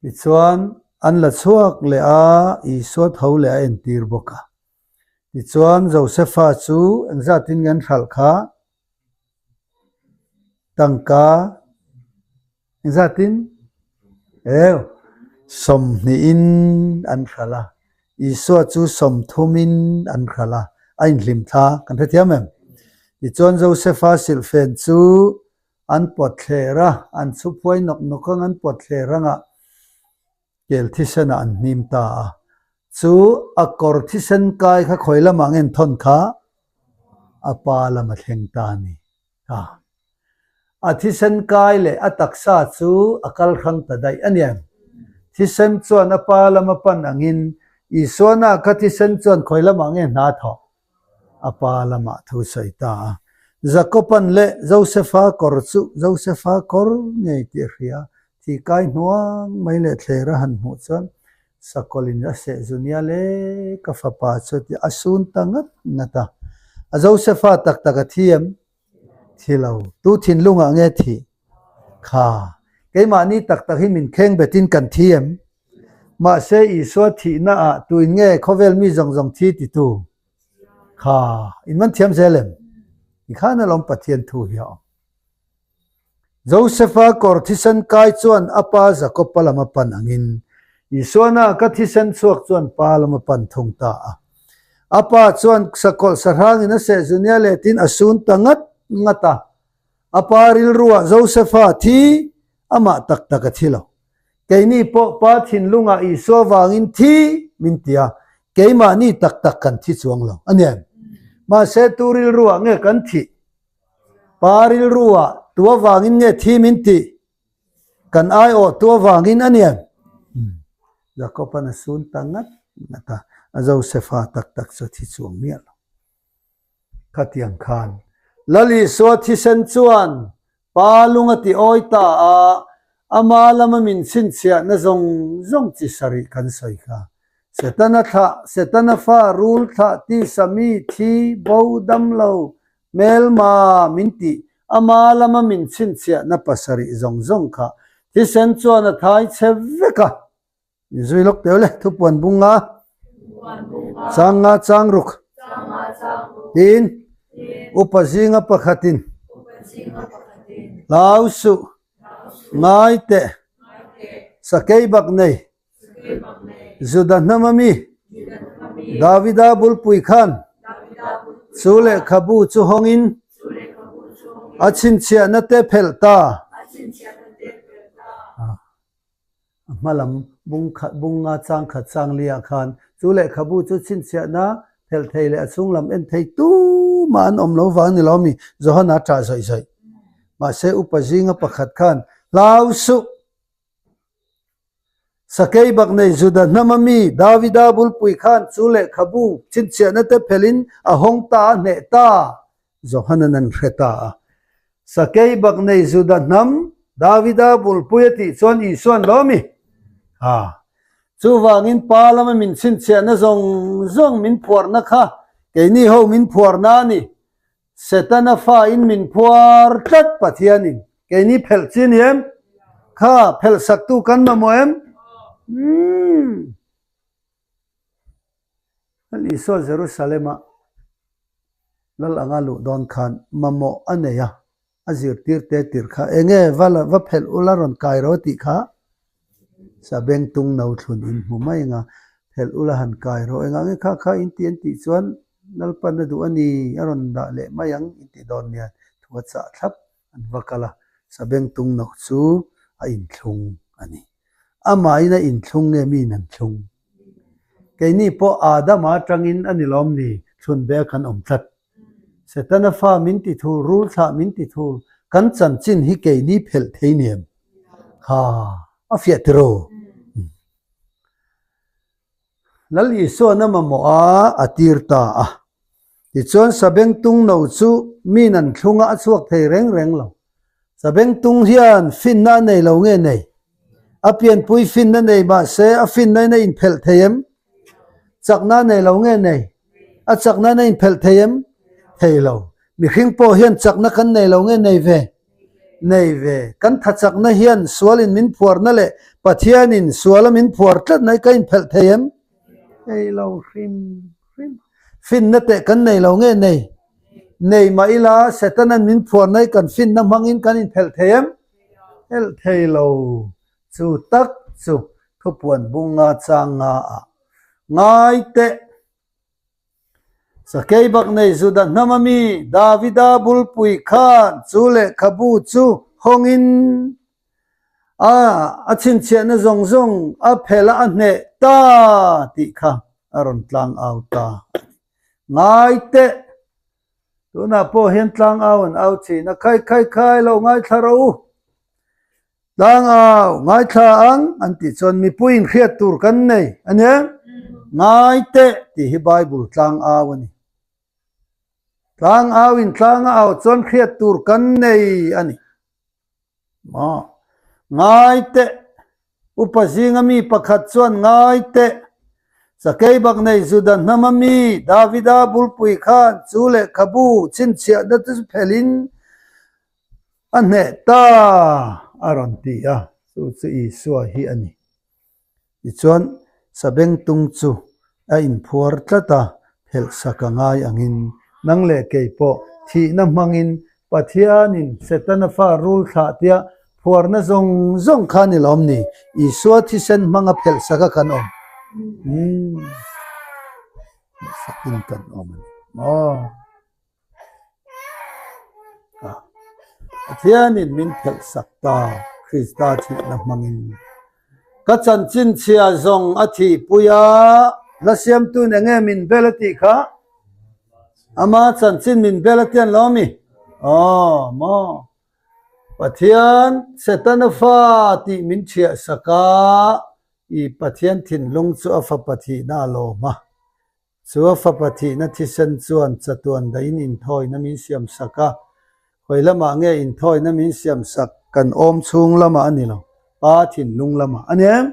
Tichuan, an la chhuak leh a, Isua tho leh a entir bawk a. Tichuan, Josefa chu engzatin nge an hralh kha? Tangka. Engzatin? Eu, sawmhnihin an hralh a, Isua chu sawmthumin an hralh a, a inhlim thla kan hrethiam em? Tichuan Josefa silhfen chu an pawt thler a, an chhuphuai nawk nawk ang an pawt thler anga kel thisenah an hnim ta a. Chu a kawr thisen kai kha khawi lamah nge an thawn kha? A pa lam a thleng ta a ni. A A thisen kai leh a taksa chu a kal hrang ta daih a nia. Thisen chuan a pa lama pan angin Isuana kha thisen chuan khawi lamah nge hna thawh? A pa lamah thu sawi ta a. Jakoban leh Josefa kawr chu Josefa kawr ngei tih a hria. Thi kai hnuang mai leh thler a han hmuh chuan Sakawlin a seh zu nia le ka fapa chu a ti a sun ta ngat ngat a. A Josefa tak tak a thi em? Thi lo. Tu thinlungah nge thih? Kha. Keimahni tak tak hi min kheng betin kan thi em? Mahse Isua thihna ah tuin nge khawvel mi zawng zawng thi titu? Kha. In man thiam zel em? Tikhan alawm Pathian thu hi a awm. Josefa kawr thisen kai chuan a pa Jakob-a lam a pan angin, Isuana ka thisen chhuak chuan pa lam a pan thung ta a. A pa chuan sakawlh sahrangin a seh zunia letin a sun ta ngat ngat a. A pa rilruah Josefa thi amah tak tak a thi lo. Keini pawh pa thinlungah Isua vangin thi min ti a, keimahni tak tak kan thi chuang lo a ni em? Mahse tu rilruah nge kan thih? Pa rilruah tu avangin nge thi min tih? Kan aiawh tu avangin a nia. Jakob-a'n a sun ta ngat ngat a, a Josefa tak tak chu a thi chuang miah lo. Khatiang khan Lal Isua thisen chuan Pa lung a ti awi ta a, ama lama min chhinchhiahna zawng zawng chi sarih kan sawi kha. Setana thlah, Setana fa, rul thlah, tisa mi, thi, bo, damlo, hmelma min tih, ama lama min chhinchhiahna pasarih zawng zawng kha thisen chuan a thai chhe vek a. Zui lawk teuh le, thupuan bung nga, chang nga chang ruk, tiin upa zinga pakhatin hlau suh, ngai teh, sakei bak nei, Juda hnam ami, Davida bulpui khan chu lehkhabu chu hawngin a chhinchhiahna te phelh ta. A hma lam bung khat bung nga chang khat chang liah khan chu lehkhabu chu chhinchhiahna phelh thei leh a chhung lam en thei tumah an awm lo vang ni lo mi Johana ṭah zawih zawih. Mahse upa zinga pakhat khan hlau suh! Sakei bak nei Juda hnama mi Davida bulpui khan chu lehkhabu chhinchhiahna te phelhin a hawng ta a hneh ta, Johanan an hre ta a. Sakei bak nei Juda hnam Davida bulpui a tih chuan Isuan lo mi? Ha. Chuvangin pa lama min chhinchhiahna zawng zawng min phuarna kha keini ho min phuarna a ni. Setana fa in min phuar tlat Pathianin keini phelh chi ni em? Kha phelh saktu kan mamawh em? Umm. Lal Isua Jerusalem-a Lal anga luh dawn khan mamawh a nei a, a zirtirte tir kha enge va va phelh ula rawn kai ro tih kha Sabeng tung no thlun in hmu mai anga phelh ula han kai rawh engah nge kha kha in ti an tih chuan Lalpan a duh a ni a rawn dah leh mai ang in ti dawn nia thu a chah thlap an va kal a Sabeng tung no chu a inthlung a ni. Amahin a inthlung nge miin an thlung? Keini pawh Adama atangin a ni lawm ni thlun be a kan awm tlat. Setana fa min ti thul, rul thlah min ti thul. Kan chanchin hi keini phelh thei niam kha a fiah tiraw? Lal Isuan a mamawh a, a tir ta a. Tichuan Sabengtung no chu mi nan thlungah a chhuak thei reng reng lo. Sabengtung hian finna a nei lo nge nei? A pianpui finna nei mah se a finna in a inphelh thei em? Chakna a nei lo nge nei? A chakna in a inphelh thei em? Thei lo. Mihring pawh hian chakna kan nei lo nge nei ve? Nei ve. Kan tha chakna hian sualin min phuarna leh Pathianin suala min phuar tlatna hi ka inphelh thei em? Nei lo hrim hrim. Finna teh kan nei lo nge nei? Nei mah ila Setana'n min phuarna hi kan finna hmangin kan inphelh thei em? Phelh thei lo. Chu tak chu thupuan bunga chang nga ah ngai teh. Sakei bak nei Juda hnam a mi Davida bulpui khan chu lehkhabu chu hawngin a a chhinchhiahna zawng zawng a phelh a a hneh ta tih kha a rawn tlang au ta a ni. Ngai teh! Tunah pawh hian tlang au an au thin a, Khai khai khai lo ngaithla rawh u! Tlangau, ngaithla ang an tih chuan mipui inhriat tur kan nei a nia. Ngai teh tih hi Bible tlangau a ni. Tlangau in tlanga au chuan hriat tur kan nei a ni. Maw? Ngai teh, upa zinga mi pakhat chuan ngai teh, Sakei bak nei Juda hnama mi Davida bulpui khan chu lehkhabu chhinchhiahna te chu phelhin A hneh ta a rawn ti a, chu chu Isua hi a ni. Tichuan, Sabengtung chu a inphuar tlat a, phelhsak a ngai angin, nang leh kei pawh thihna hmangin Pathianin Setana fa rul thlah tia phuarna zawng zawng kha ni lawm ni, Isua thisen hmanga phelhsak a kan awm. Umm, phelhsakin kan awm a ni maw? Pathianin min phelh sak ta, Krista thihna hmangin. Ka chanchin chhia zawng a thihpui a, hla siamtuin eng nge min bel a tih kha? Ama chanchin min bel a tian lo ami? Aw, maw? Pathian Setana fa tih min chhiah sak a, i Pathian thinlung chu a fapa thihna a lawm a. Chu a fapa thihna thisen chuan chatuan dahin inthawina min siam sak a, khawi lamah nge inthawina min siam sak kan awm chhung lamah a ni lo, pa thinlung lamah a ni em?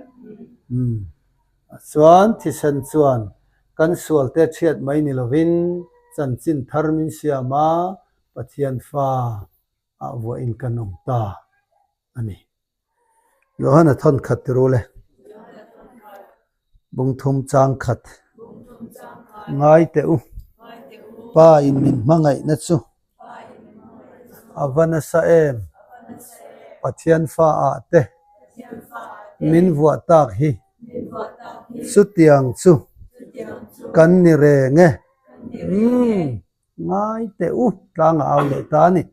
Umm. Chuan thisen chuan kan sualte thiat mai ni lovin chanchin thar min siam a, Pathian fa ah vuahin kan awm ta a ni. Johana thawn khat ti rul e. Bungthum chang khat. Ngai teh u. Pa in min hmangaihna chu a va nasa em. Pathian fa ah te min vuah tak hi chutiang chu kan ni reng e. Umm ngai teh u tlangah au leh ta a ni.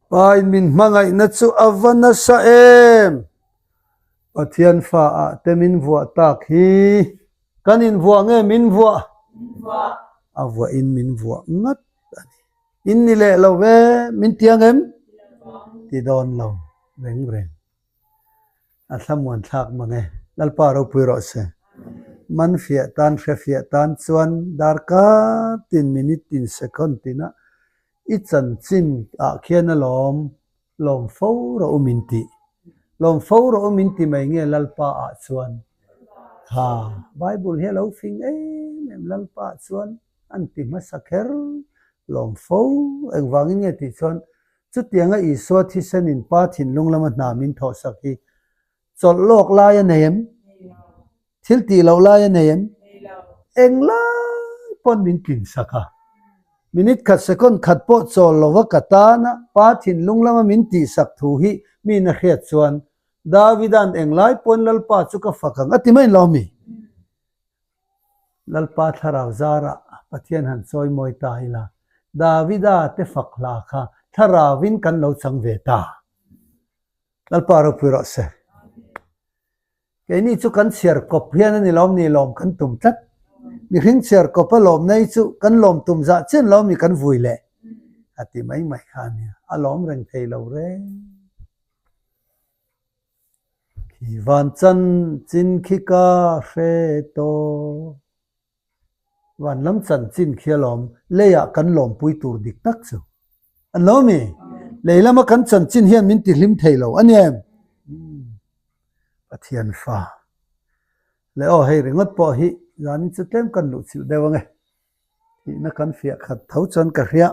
Pai min hmangaihna chu a va nasa em! Pathian fa ah te min vuah tak hi. Kan invuah nge min vuah? A vuahin min vuah ngat a ni. In ni leh lo ve, min tiang em? Ti dawn lo reng reng. A thlamuan thlak mang e. Lalpa ropui rawh se. Man fiah tan, hre fiah tan chuan darkar tin, minute tin, second tinah I chanchin ah khian a lawm, lawm fo rawh u min ti. Lawm fo rawh u min ti mai nge Lalpa ah chuan? Kha, Bible hi a lo fing em em Lalpa ah chuan an ti hmasa kher, lawm fo engvangin nge tih chuan chutianga Isua thisenin Pa thinlung lama hna min thawhsak hi Chawlh lawk lai a nei em? Thil tih loh lai a nei em? Englai pawn min tlin sak a. Minute khat second khat pawh chawl lova ka tana Pa thinlung lama min tih sak thu hi miin a hriat chuan Davida'n englai pawn Lalpa chu ka fak ang a ti mai lo mi? Lalpa thlarau zarah Pathian han chawi mawi ta ila, Davida te fak hla kha thlarauvin kan lo chang ve ta. Lalpa ropui rawh se. Keini chu kan chhiar kawp hian a ni lawm ni lawm kan tum tlat. Mihring chhiar kawp a lawm nei chu kan lawm tum zah chian lo mi kan vui leh. A ti mai mai kha a nia. A lawm reng thei lo reng. Khi van chan chin khi ka hre tawh. Van lam chanchin khi a lawm. Leiah kan lawmpui tur dik tak chu. An lo mi? Lei lama kan chanchin hian min tihlim thei lo a ni em? Pathian fa. Le aw hei ringawt pawh hi zanin chu tlem kan luhchilh deuh ange. Tihna kan fiah khat tho chuan ka hria.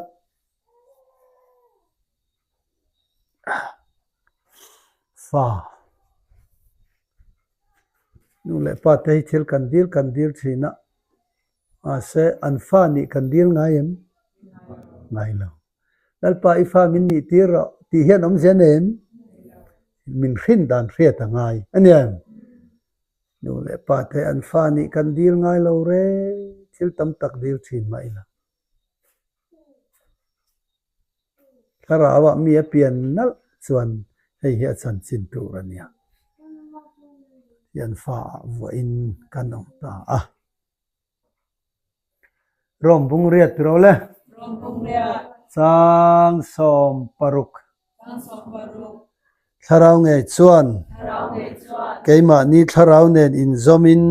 Fa. Nu leh pa te hi thil kan dil kan dil thin a, mahse an fa nih kan dil ngai em? Ngai lo. Lalpa i fa min nih tir rawh tih hian awmzia nei em? Min hrin dan hriat a ngai a ni em? Nu leh pa te an fa nih kan dil ngai lo reng, thil tam tak dil thin mah ila. Thlarauah mi a pian nalh chuan hei hi a chanchin tur a nia. Pathian faah vuahin kan awm ta a. Rom bung riat ti rawh le. Chang 60. Thlarau ngei chuan keimahni thlarau nen inzawmin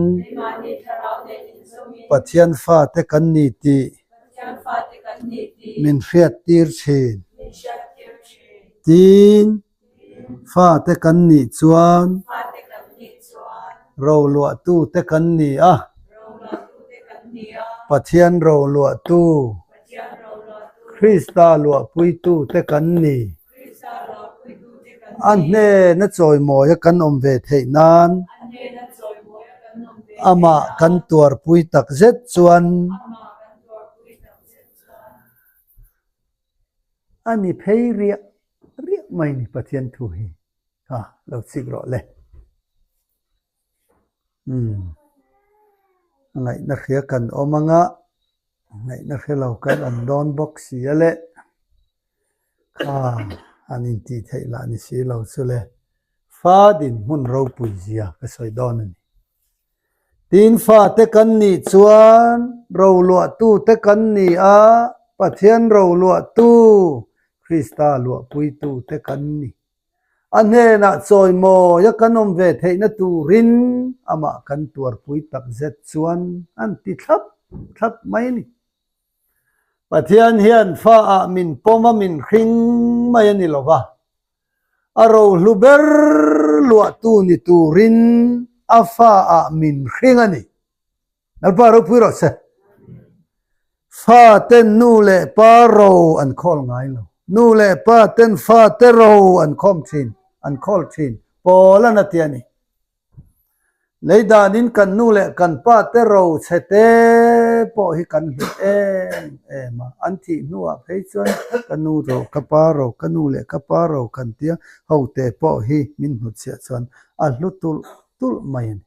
Pathian fate kan ni tih min hriattir thin. Tin, fate kan nih chuan roluahtute kan ni a, Pathian roluahtu Krista luahpuitute kan ni. A hnena chawimawia kan awm ve theih nan amah kan tuarpui tak zet chuan a ni phei riah riah mai ni Pathian thu hi kha lo chik rawh le. Umm a ngaihna hria kan awm anga ngaihna hre lo kan awm dawn bawk si a le. Kha an intih theih lah ni si lo chu le. Fa dinhmun ropui zia ka sawi dawn a ni. Tin fate kan nih chuan roluahtute kan ni a, Pathian roluahtu, Krista luahpuitute kan ni. A hnenah chawimawia kan awm ve theihna turin amah kan tuarpui takzet chuan an ti thlap thlap mai a ni. Pathian hian fa ah min pawm a min hring mai a ni lo va, a rohlu ber luahtu ni turin a fa ah min hring a ni. Lalpa ropui rawh se. Fa ten nu leh pa ro an khawl ngai lo. Nu leh pa ten fa te ro an khawm thin, an khawl thin. Pawl a na ti a ni. Lei danin kan nu leh kan pa te ro chhe te pawh hi kan hlut em em a, an thih hnuah phei chuan ka nu ro, ka pa ro, ka nu leh ka pa ro kan tia ho te pawh hi min hnutchhiah chuan a hlu tulh tulh mai a ni.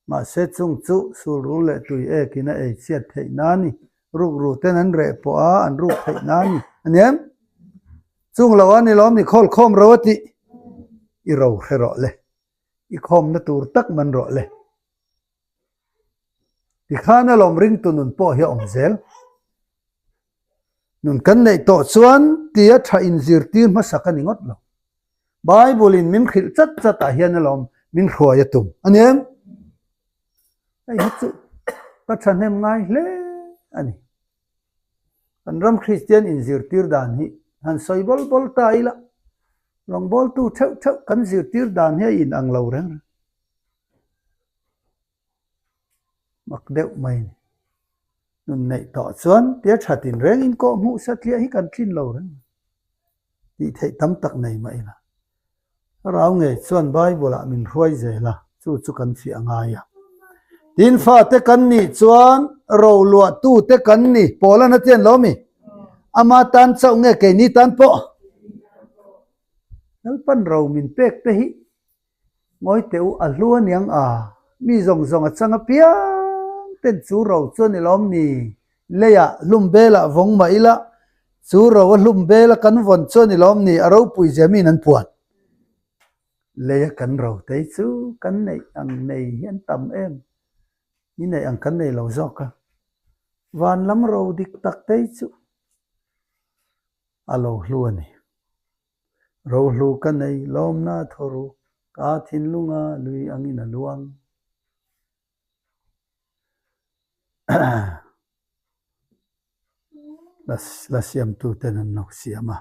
Mahse chung chu sulrul leh tui ekin a ei chhiat theih na a ni. Rukru ten an reh pawh a, an ruk theih na a ni. A ni em? Chung lo a ni lawm ni khawlkhawm ro a tih i ro hre rawh le. I khawmna tur tak man rawh le. Tikhan alawm ringtu nun pawh hi a awm zel. Nun kan neih tawh chuan tia tha inzirtir hmasak a ni ngawt lo. Bible in min hrilh chat chat ah hian alawm min hruai a tum a ni em? Hei hi chu ka thahnem ngai hle a ni. Kan ram Kristian inzirtir dan hi han sawi bawl bawl ta ila, rawngbawltu theuh theuh kan zirtir dan hi a inang lo reng reng. Mak deuh mai a ni. Nun neih tawh chuan tia tha tinreng in kawh hmuh satliah hi kan tlin lo reng. Tih theih tam tak nei mah ila. Thlarau ngei chuan Bible ah min hruai zel a, chu chu kan fiah a ngai a. Tin fate kan nih chuan roluahtu te kan ni, Paul-an a tian lo mi? Ama tan chauh nge keini tan pawh? Lalpan ro min pek te hi Ngawi teh u, a hlu a niang a, mi zawng zawng a chang apiang ten chu ro chu a ni lawm ni? Leiah hlum belah vawng mah ila, chu ro a hlum bela kan vawn chu a ni lawm ni? A ropui zia miin an puan. Leia kan ro tei chu kan neih ang nei hi an tam em? Ni neih ang kan nei lo zawk a, van lam ro dik tak tei chu. A lo hlu a ni. Rohlu ka nei lawmna thawruk ka thinlunga lui angin a luang. La siamtuten an lo siam a.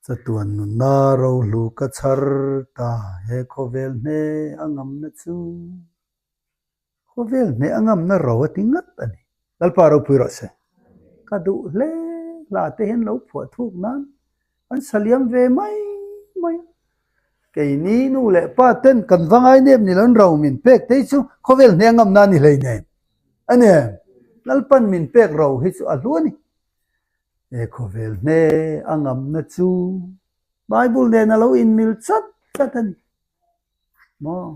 Chatuan nunna rohlu ka chhar ta he khawvel hne a ngamna chu. Khawvel hneh a ngamna ro a ti ngat a ni. Lalpa ropui rawh se. Ka duh hle hla te hian lo phuah thuk nan an saliam ve mai mai a. Keini nu leh pa ten kan va ngai nep ni lo an ro min pek te hi chu khawvel hneh a ngamna a ni hleinem a ni em? Lalpan min pek ro hi chu a hlu a ni. He khawvel hneh a ngamna chu Bible nen a lo inmil chat chat a ni maw?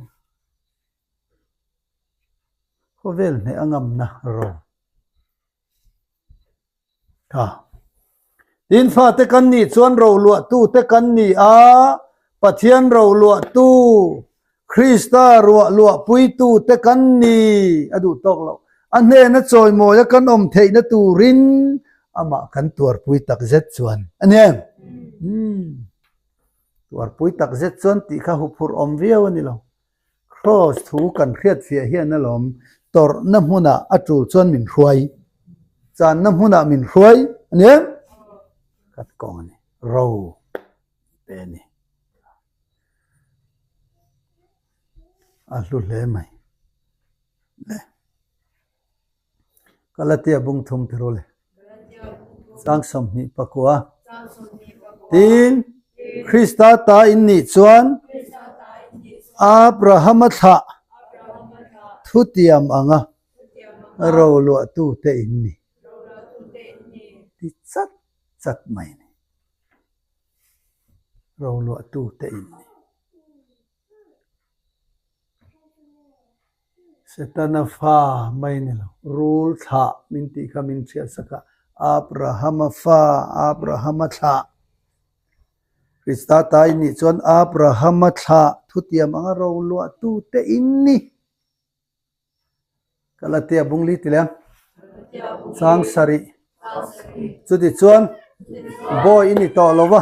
Khawvel hneh a ngamna ro tha. Tin fate kan nih chuan roluahtu te kan ni a, Pathian roluahtu, Krista ruah luahpuitu te kan ni a duh tawk loh. A hnena chawimawia kan awm theihna turin amah kan tuarpui takzet chuan a ni em? Tuarpui takzet chuan tih kha huphurh awm viau a ni lo. Kraws thu kan hriatfiah hian alawm tawrhna hmunah a tul chuan min hruai, channa hmunah min hruai a ni em? Kan kawng a ni, ro pe a ni. A hlu hle mai. Le. Galatia bung thum ti ru le. Chang 29. Tin, Krista ta in nih chuan Abrahama thlah thutiam anga roluahtute in ni ti chat chat mai a ni. Roluahtute in ni. Setana fa mai ni lo, rul thlah min tih kha min hriatsak a, Abrahama fa, Abrahama thlah. Krista ta in nih chuan Abrahama thlah thutiam anga roluahtu te in ni. Galatia bungli ti leh chang sarih. Chuti chuan bawi i ni tawh lo va,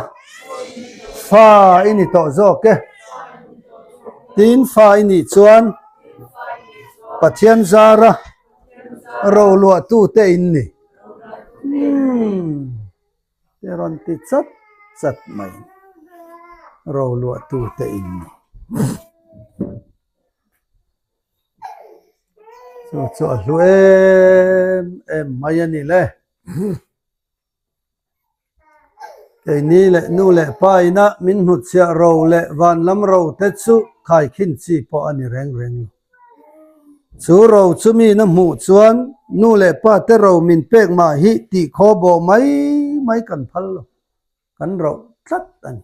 fa i ni tawh zawk e. Tin fa i nih chuan Pathian zara roluahtute in ni. Umm te rawn ti chat chat mai roluahtute in ni. Chu chu a hlu em em mai a ni le. Keini leh nu leh pa ina min hnutchhiah ro leh van lam ro te chu khaikhin chi pawh a ni reng reng lo. Chu ro chu mina hmuh chuan nu leh pa te ro min pek mah hi tih khaw bawh mai mai kan phal lo. Kan roh tlat a ni.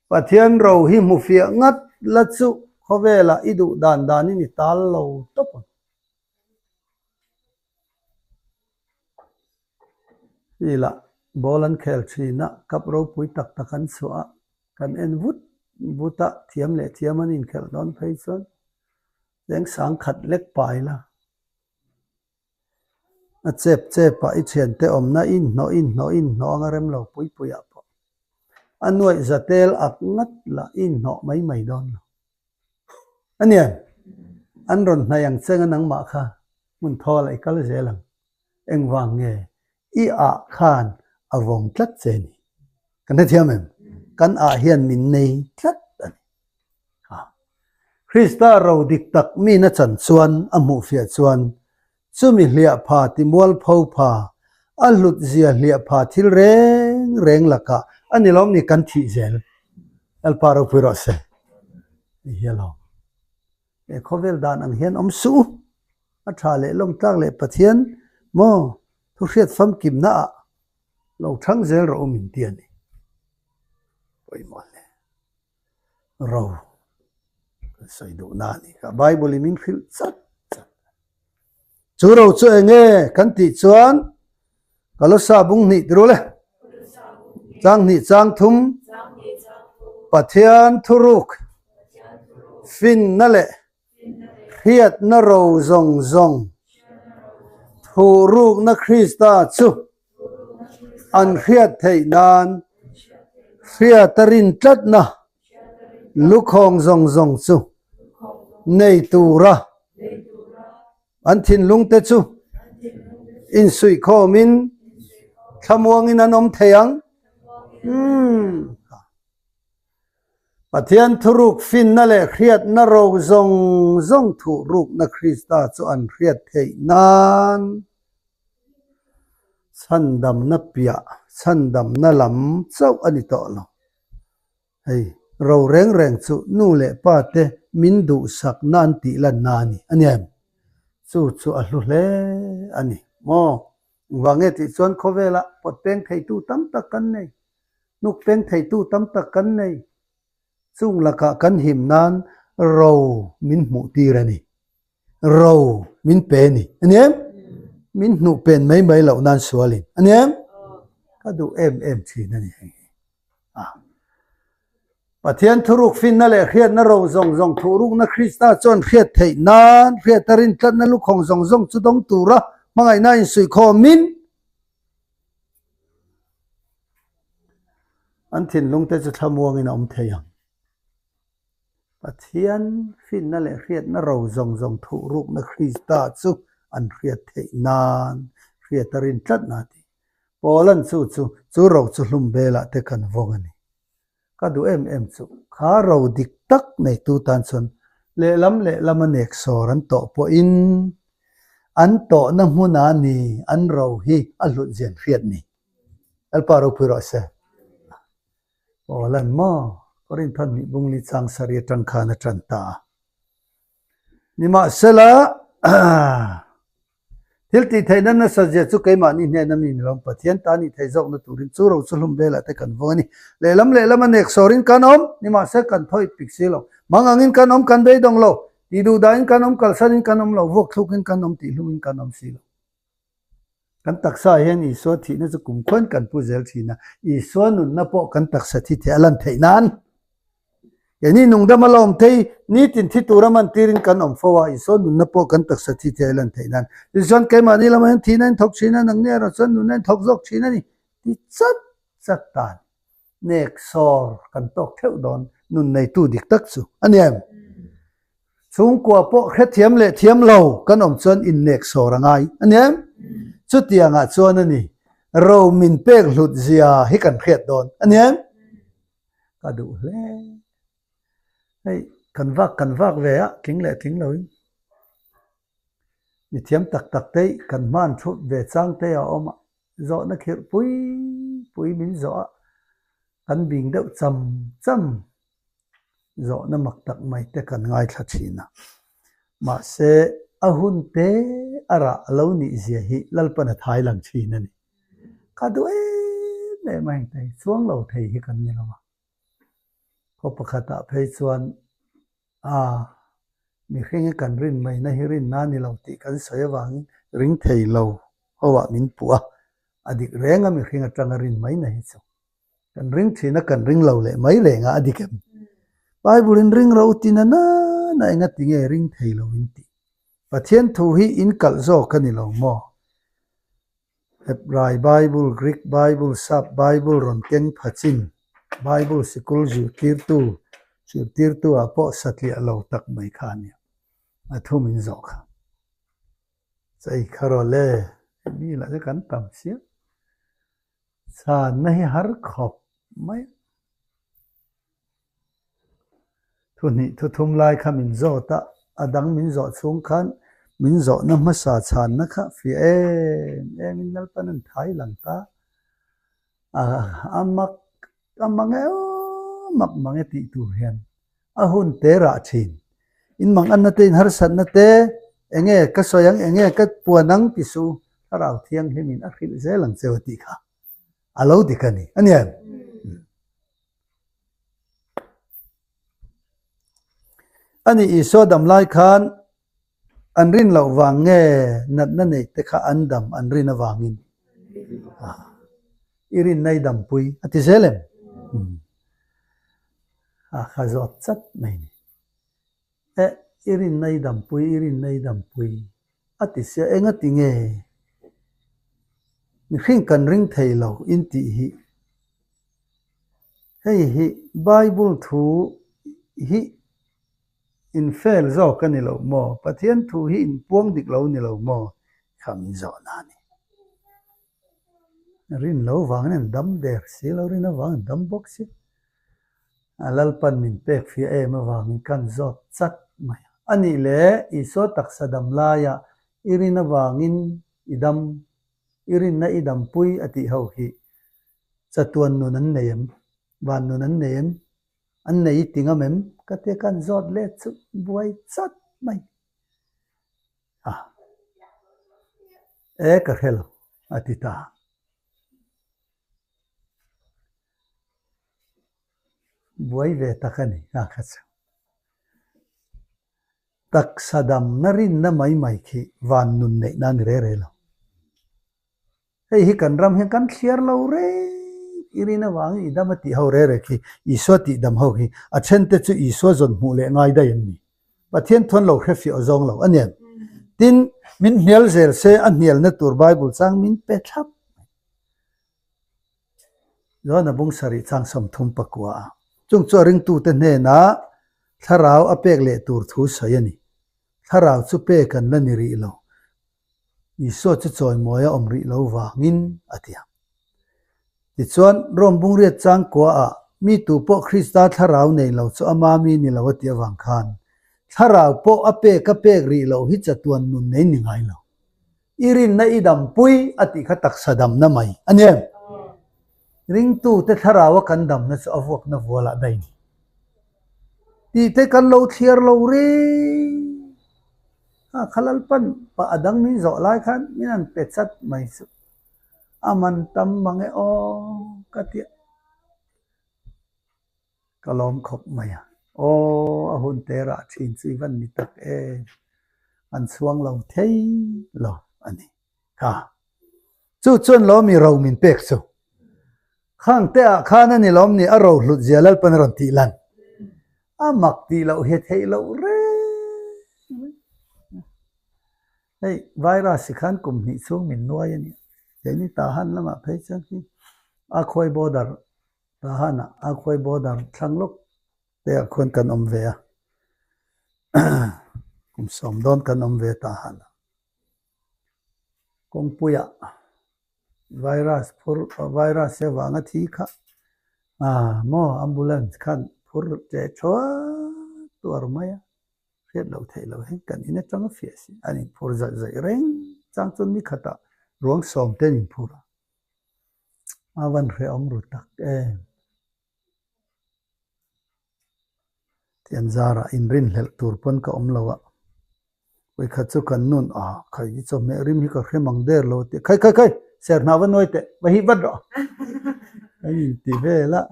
Pathian ro hi hmu fiah ngat la chu khawvelah i duh dan danin i tal lo tawp ang. Field-ah ball an khel thin a, cup ropui tak tak an chhuah a, kan en vut vut a, thiam leh thiam an inkhelh dawn phei chuan cheng sang khat lek pai la. A chep chep ah i thiante awmna i inhnawh i inhnawh i inhnawh anga rem lo pui pui ah pawh a nuaih za tel ak ngat lah i inhnawh mai mai dawn lo. A nia, an rawn hnaih ang cheng a nangmah kha hmun thawl ah i kal zel ang. Engvang nge i ah khan a vawng tlat che ni? Kan hrethiam em? Kan ah hian min nei tlat a ni. Krista ro dik tak mina chan chuan a hmuhfiah chuan chumi hliah pha ti mualpho pha, a hlut zia hliah pha thil reng reng lakah a ni lawm ni kan thih zel. Lalpa ropui rawh se. Hei hi alawm. He khawvel dan ang hian awm suh u. A tha leh lawmtlak leh Pathian maw thuhriat famkimna ah lo thang zel rawh u min ti a ni. Pawimawh hle. Ro kan sawi duh na a ni kha. Bible in min hrilh chat chat. Chu ro chu eng nge kan tih chuan Kalosa bung hnih ti rul e. Chang hnih chang thum Pathian thuruk finna leh hriatna ro zawng zawng thuhrukna Krista chu. An hriat theih nan hriat a rin tlatna lukhawng zawng zawng chu nei tura an thinlungte chu insuihkhawmin thlamuangin an awm thei ang. Umm. Pathian thuruk finna leh hriatna ro zawng zawng thuhrukna Krista chu an hriat theih nan chhandamna piah, chhandamna lam chauh a ni tawh lo. Hei, ro reng reng chu nu leh pa te min duhsakna an tih lanna a ni a ni em? Chu chu a hlu hle a ni maw? Engvang nge tih chuan khawvelah pawt peng theitu tam tak kan nei. Hnuk peng theitu tam tak kan nei. Chung lakah kan him nan ro min hmuh tir a ni. Ro min pe a ni. A ni em? Min hnuh pen mai mai loh nan sualin. A ni em? Ka duh em em thin a ni hei hi. A. Pathian thuruk finna leh hriatna ro zawng zawng thuhrukna Krista chuan hriat theih nan hriata rintlatna lukhawng zawng zawng chu dawng tura hmangaihna insuihkhawmin An thinlungte chu thlamuangin a awm thei ang. Pathian finna leh hriatna ro zawng zawng thuhrukna Krista chu an hriat theih nan hriat a rin tlatna a ti. Paula'n chu chu chu ro chu hlum belah te kan vawng a ni. Ka duh em em chu kha ro dik tak neitu tan chuan lehlam lehlam a nek sawr an tawh pawhin an tawhna hmuna ni an ro hi a hlut zian hriat ni. Lalpa ropui rawh se. Aw lan maw Korinth hnih bungli chang sarih atang khan a tan ta a. Nimahsela, thil tih theihna nasa zia chu keimahni hnena mi ni lo, Pathian ta nih theih zawkna turin chu ro chu hlum velah te kan vawng a ni. Lehlam lehlam a nek sawrin kan awm, nimahse kan thaw ip pik si lo. Mang angin kan awm, kan beidawng lo. Tih duh dahin kan awm, kalsanin kan awm lo, vuak thlukin kan awm, tih hlumin kan awm si lo. Kan taksa hian Isua thihna chu kum khuan kan pu zel thin a, Isua nunna pawh kan taksa thi thei a lan theih nan. Keini nungdam a la awm thei, nitin thi tura man tirin kan awm fo a, Isua nunna pawh kan taksa thi thei a lan theih nan. Tichuan keimahni lamah hian thihna in thawk thin a, nangni erawh chuan nunna in thawk zawk thin a ni ti chat chat tan. Nek sawr kan tawk theuh dawn nun neitu dik tak chu a ni em? Chhungkua pawh hrethiam leh thiam lo kan awm chuan innek sawr a ngai a ni em? Chutiangah chuan a ni, ro min pek hlut zia hi kan hriat dawn a ni em? Ka duh hle. Hei kan vak kan vak ve a, tling leh tling loin. Mi thiam tak tak te kan hman thut ve chang te a awm a, zawhna khirh pui pui min zawh a, kan bing deuh cham cham zawhna mak tak mai te kan ngaithla thin a. Mahse, a hun te a rah a lo nih zia hi Lalpan a thai lang thin a ni. Ka duh em em a heng te hi, chuang lo thei hi kan ni lo a. Khaw pakhatah phei chuan a mihring hi kan rin maina hi rinna a ni lo tih kan sawi avangin ring thei lo ho ah min puh a, a dik reng a mihring atanga rin maina hi chu kan ring thin a kan ring lo leh mai reng a a dik em? Bible in ring ro ti na nana enga ti nge ring thei lo in tih? Pathian thu hi in kalh zawk a ni lo maw? Hebrai Bible, Greek Bible, Sap Bible rawn keng pha chin Bible sikul zirtirtu, zirtirtu ah pawh satliah lo tak mai kha a nia. A thu min zawh kha. Chei kha rawh le, mi lah chu kan tam chiah. Chhanna hi har khawp mai a. Thu hnih thu thum lai kha min zawt a, a dang min zawh chhung khan min zawhna hmasa chhanna kha fiah em em in Lalpan an thai lang ta. A mak a mang e aw mak mang e tih tur hian a hun te rah thin. In mang anna te in harsatna te enge ka sawi ang enge ka puan ang ti su Thlarau Thianghlim in a hrilh zel ang cheu a tih kha a lo dik a ni a ni em? A ni Isua dam lai khan an rin loh vang nge natna neih te kha an dam an rin avangin i rinna i dampui a ti zel em? A kha zawt chat mai ni. Eh, i rinna i dampui, i rinna i dampui a ti sia, enga ti nge? Mihring kan ring thei lo in tih hi. Hei hi Bible thu hi in fail zawk a ni lo maw? Pathian thu hi in puang dik lo ni lo maw? Kha min zawhna a ni. Rin lo vangin an dam der si lo, rin avangin an dam bawk si. A Lalpan min pek fiah em avangin kan zawt chat mai a. A nih leh Isua taksa dam laiah i rin avangin i dam, i rinna i dampui a tih ho hi chatuan nun an nei em? Van nun an nei em? An nei i ti ngam em? Ka tia kan zawt let chu buai chat mai a. E ka hre lo a ti ta. Buai ve tak a ni a kha chu. Taksa damna rinna mai mai khi van nun neih nan re re lo. Hei hi kan ram hian kan thliar lo reng i rin avangin i dam a tih ho re re khi Isua tih dam ho khi a then te chu Isua zawn hmuh leh ngai daih an ni. Pathian thuan lo hre fiah zawng lo a nen. Tin, min hnial zel se a hnialna tur Bible chang min pe thlap mai. Johana bung sarih chang 34 a chung chu a ringtute hnenah thlarau a pek leh tur thu sawi a ni. Thlarau chu pek an la ni rih lo. Isua chu chawimawi a awm rih lo vangin a ti a. Tichuan, Rome bungriat chang kuaah mi tu pawh Krista thlarau nei lo chu ama mi ni lo a tih avang khan thlarau pawh a pek a pek rih loh hi chatuan nun nei ni ngai lo. I rinna i dampui a tih kha taksa damna mai a ni em? Ringtute thlaraua kan damna chu a vuakna vualah daih ni. Tihte kan lo thliar lo reng a, kha Lalpan pah a dang min zawh lai khan min han pe chat mai chu a man tam mang e aw ka ti a. Ka lawm khawp mai a. Aw, a hun te rah thin chu i van ni tak em. An chhuang lo thei lo a ni. Kha. Chu chuan lawm i ro min pek chu. Khang te ah khan a ni lawm ni a ro hlut zia Lalpan a rawn tih lan. A mak tih loh hi theih loh reng mai. Hei virus hi khan kum hnih chhung min nuai a nia. Keini Tahan lamah phei chuan khi a khawi border Tahan-ah a khawi border thlang lawk te ah khuan kan awm ve a, kum sawm dawn kan awm ve Tahan-ah. Kawngpuiah virus phur virus hi avanga thi kha ah maw ambulance khan phur teh thuai tuar mai a, hriat loh theih loh hi kan in atanga fiah si an inphur zaih zaih reng chang chuan ni khatah ruang sawm te an inphur a. A van hrehawm ru tak em. Tian zarah inrinhlelh tur pawn ka awm lo a. Vawikhat chu kan nun a, khai i chawhmeh rim hi ka hre mang der lo tih khai khai khai ser hna va nuai teh va hih vat rawh. Kan inti vel a.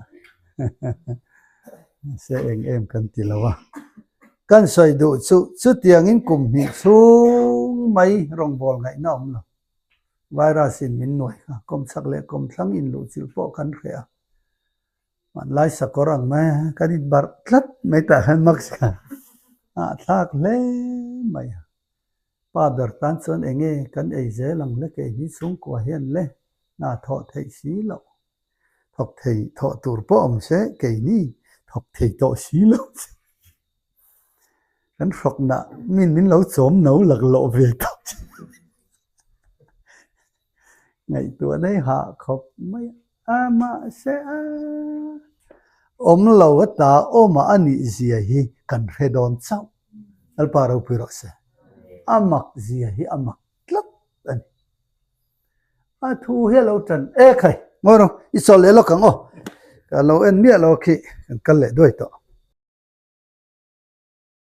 Se eng em kan ti lo a. Kan sawi duh chu chutiangin kum hnih chhung mai rawngbâwl ngaihna awm lo. Virus in min nuai kha kawmchhak leh kawmthlang in luh chilh pawh kan hreh a, hmanlai sakawr ang mai a kan in barh tlat mai tah khan mask kha a thlak hle mai a, pa ber tan chuan eng nge kan ei zel ang le keini chhungkua hian le hna thawh theih si loh thawk thei thawh tur pawh awm se keini thawk thei tawh si lo che. Kan hrawk nah min min lo chawm no laklawh ve tawh che. Ngaihtuah daih hah khawp mai a mahse a awm lo a ta awmah a nih zia hi kan hre dawn chauh. Lalpa ropui rawh se. A mak zia hi a mak tlat a ni. A thu hi a lo tan e khai ngawi rawh i chawl leh lawk ang aw ka lo en miah lo khi kan kal leh duai tawh.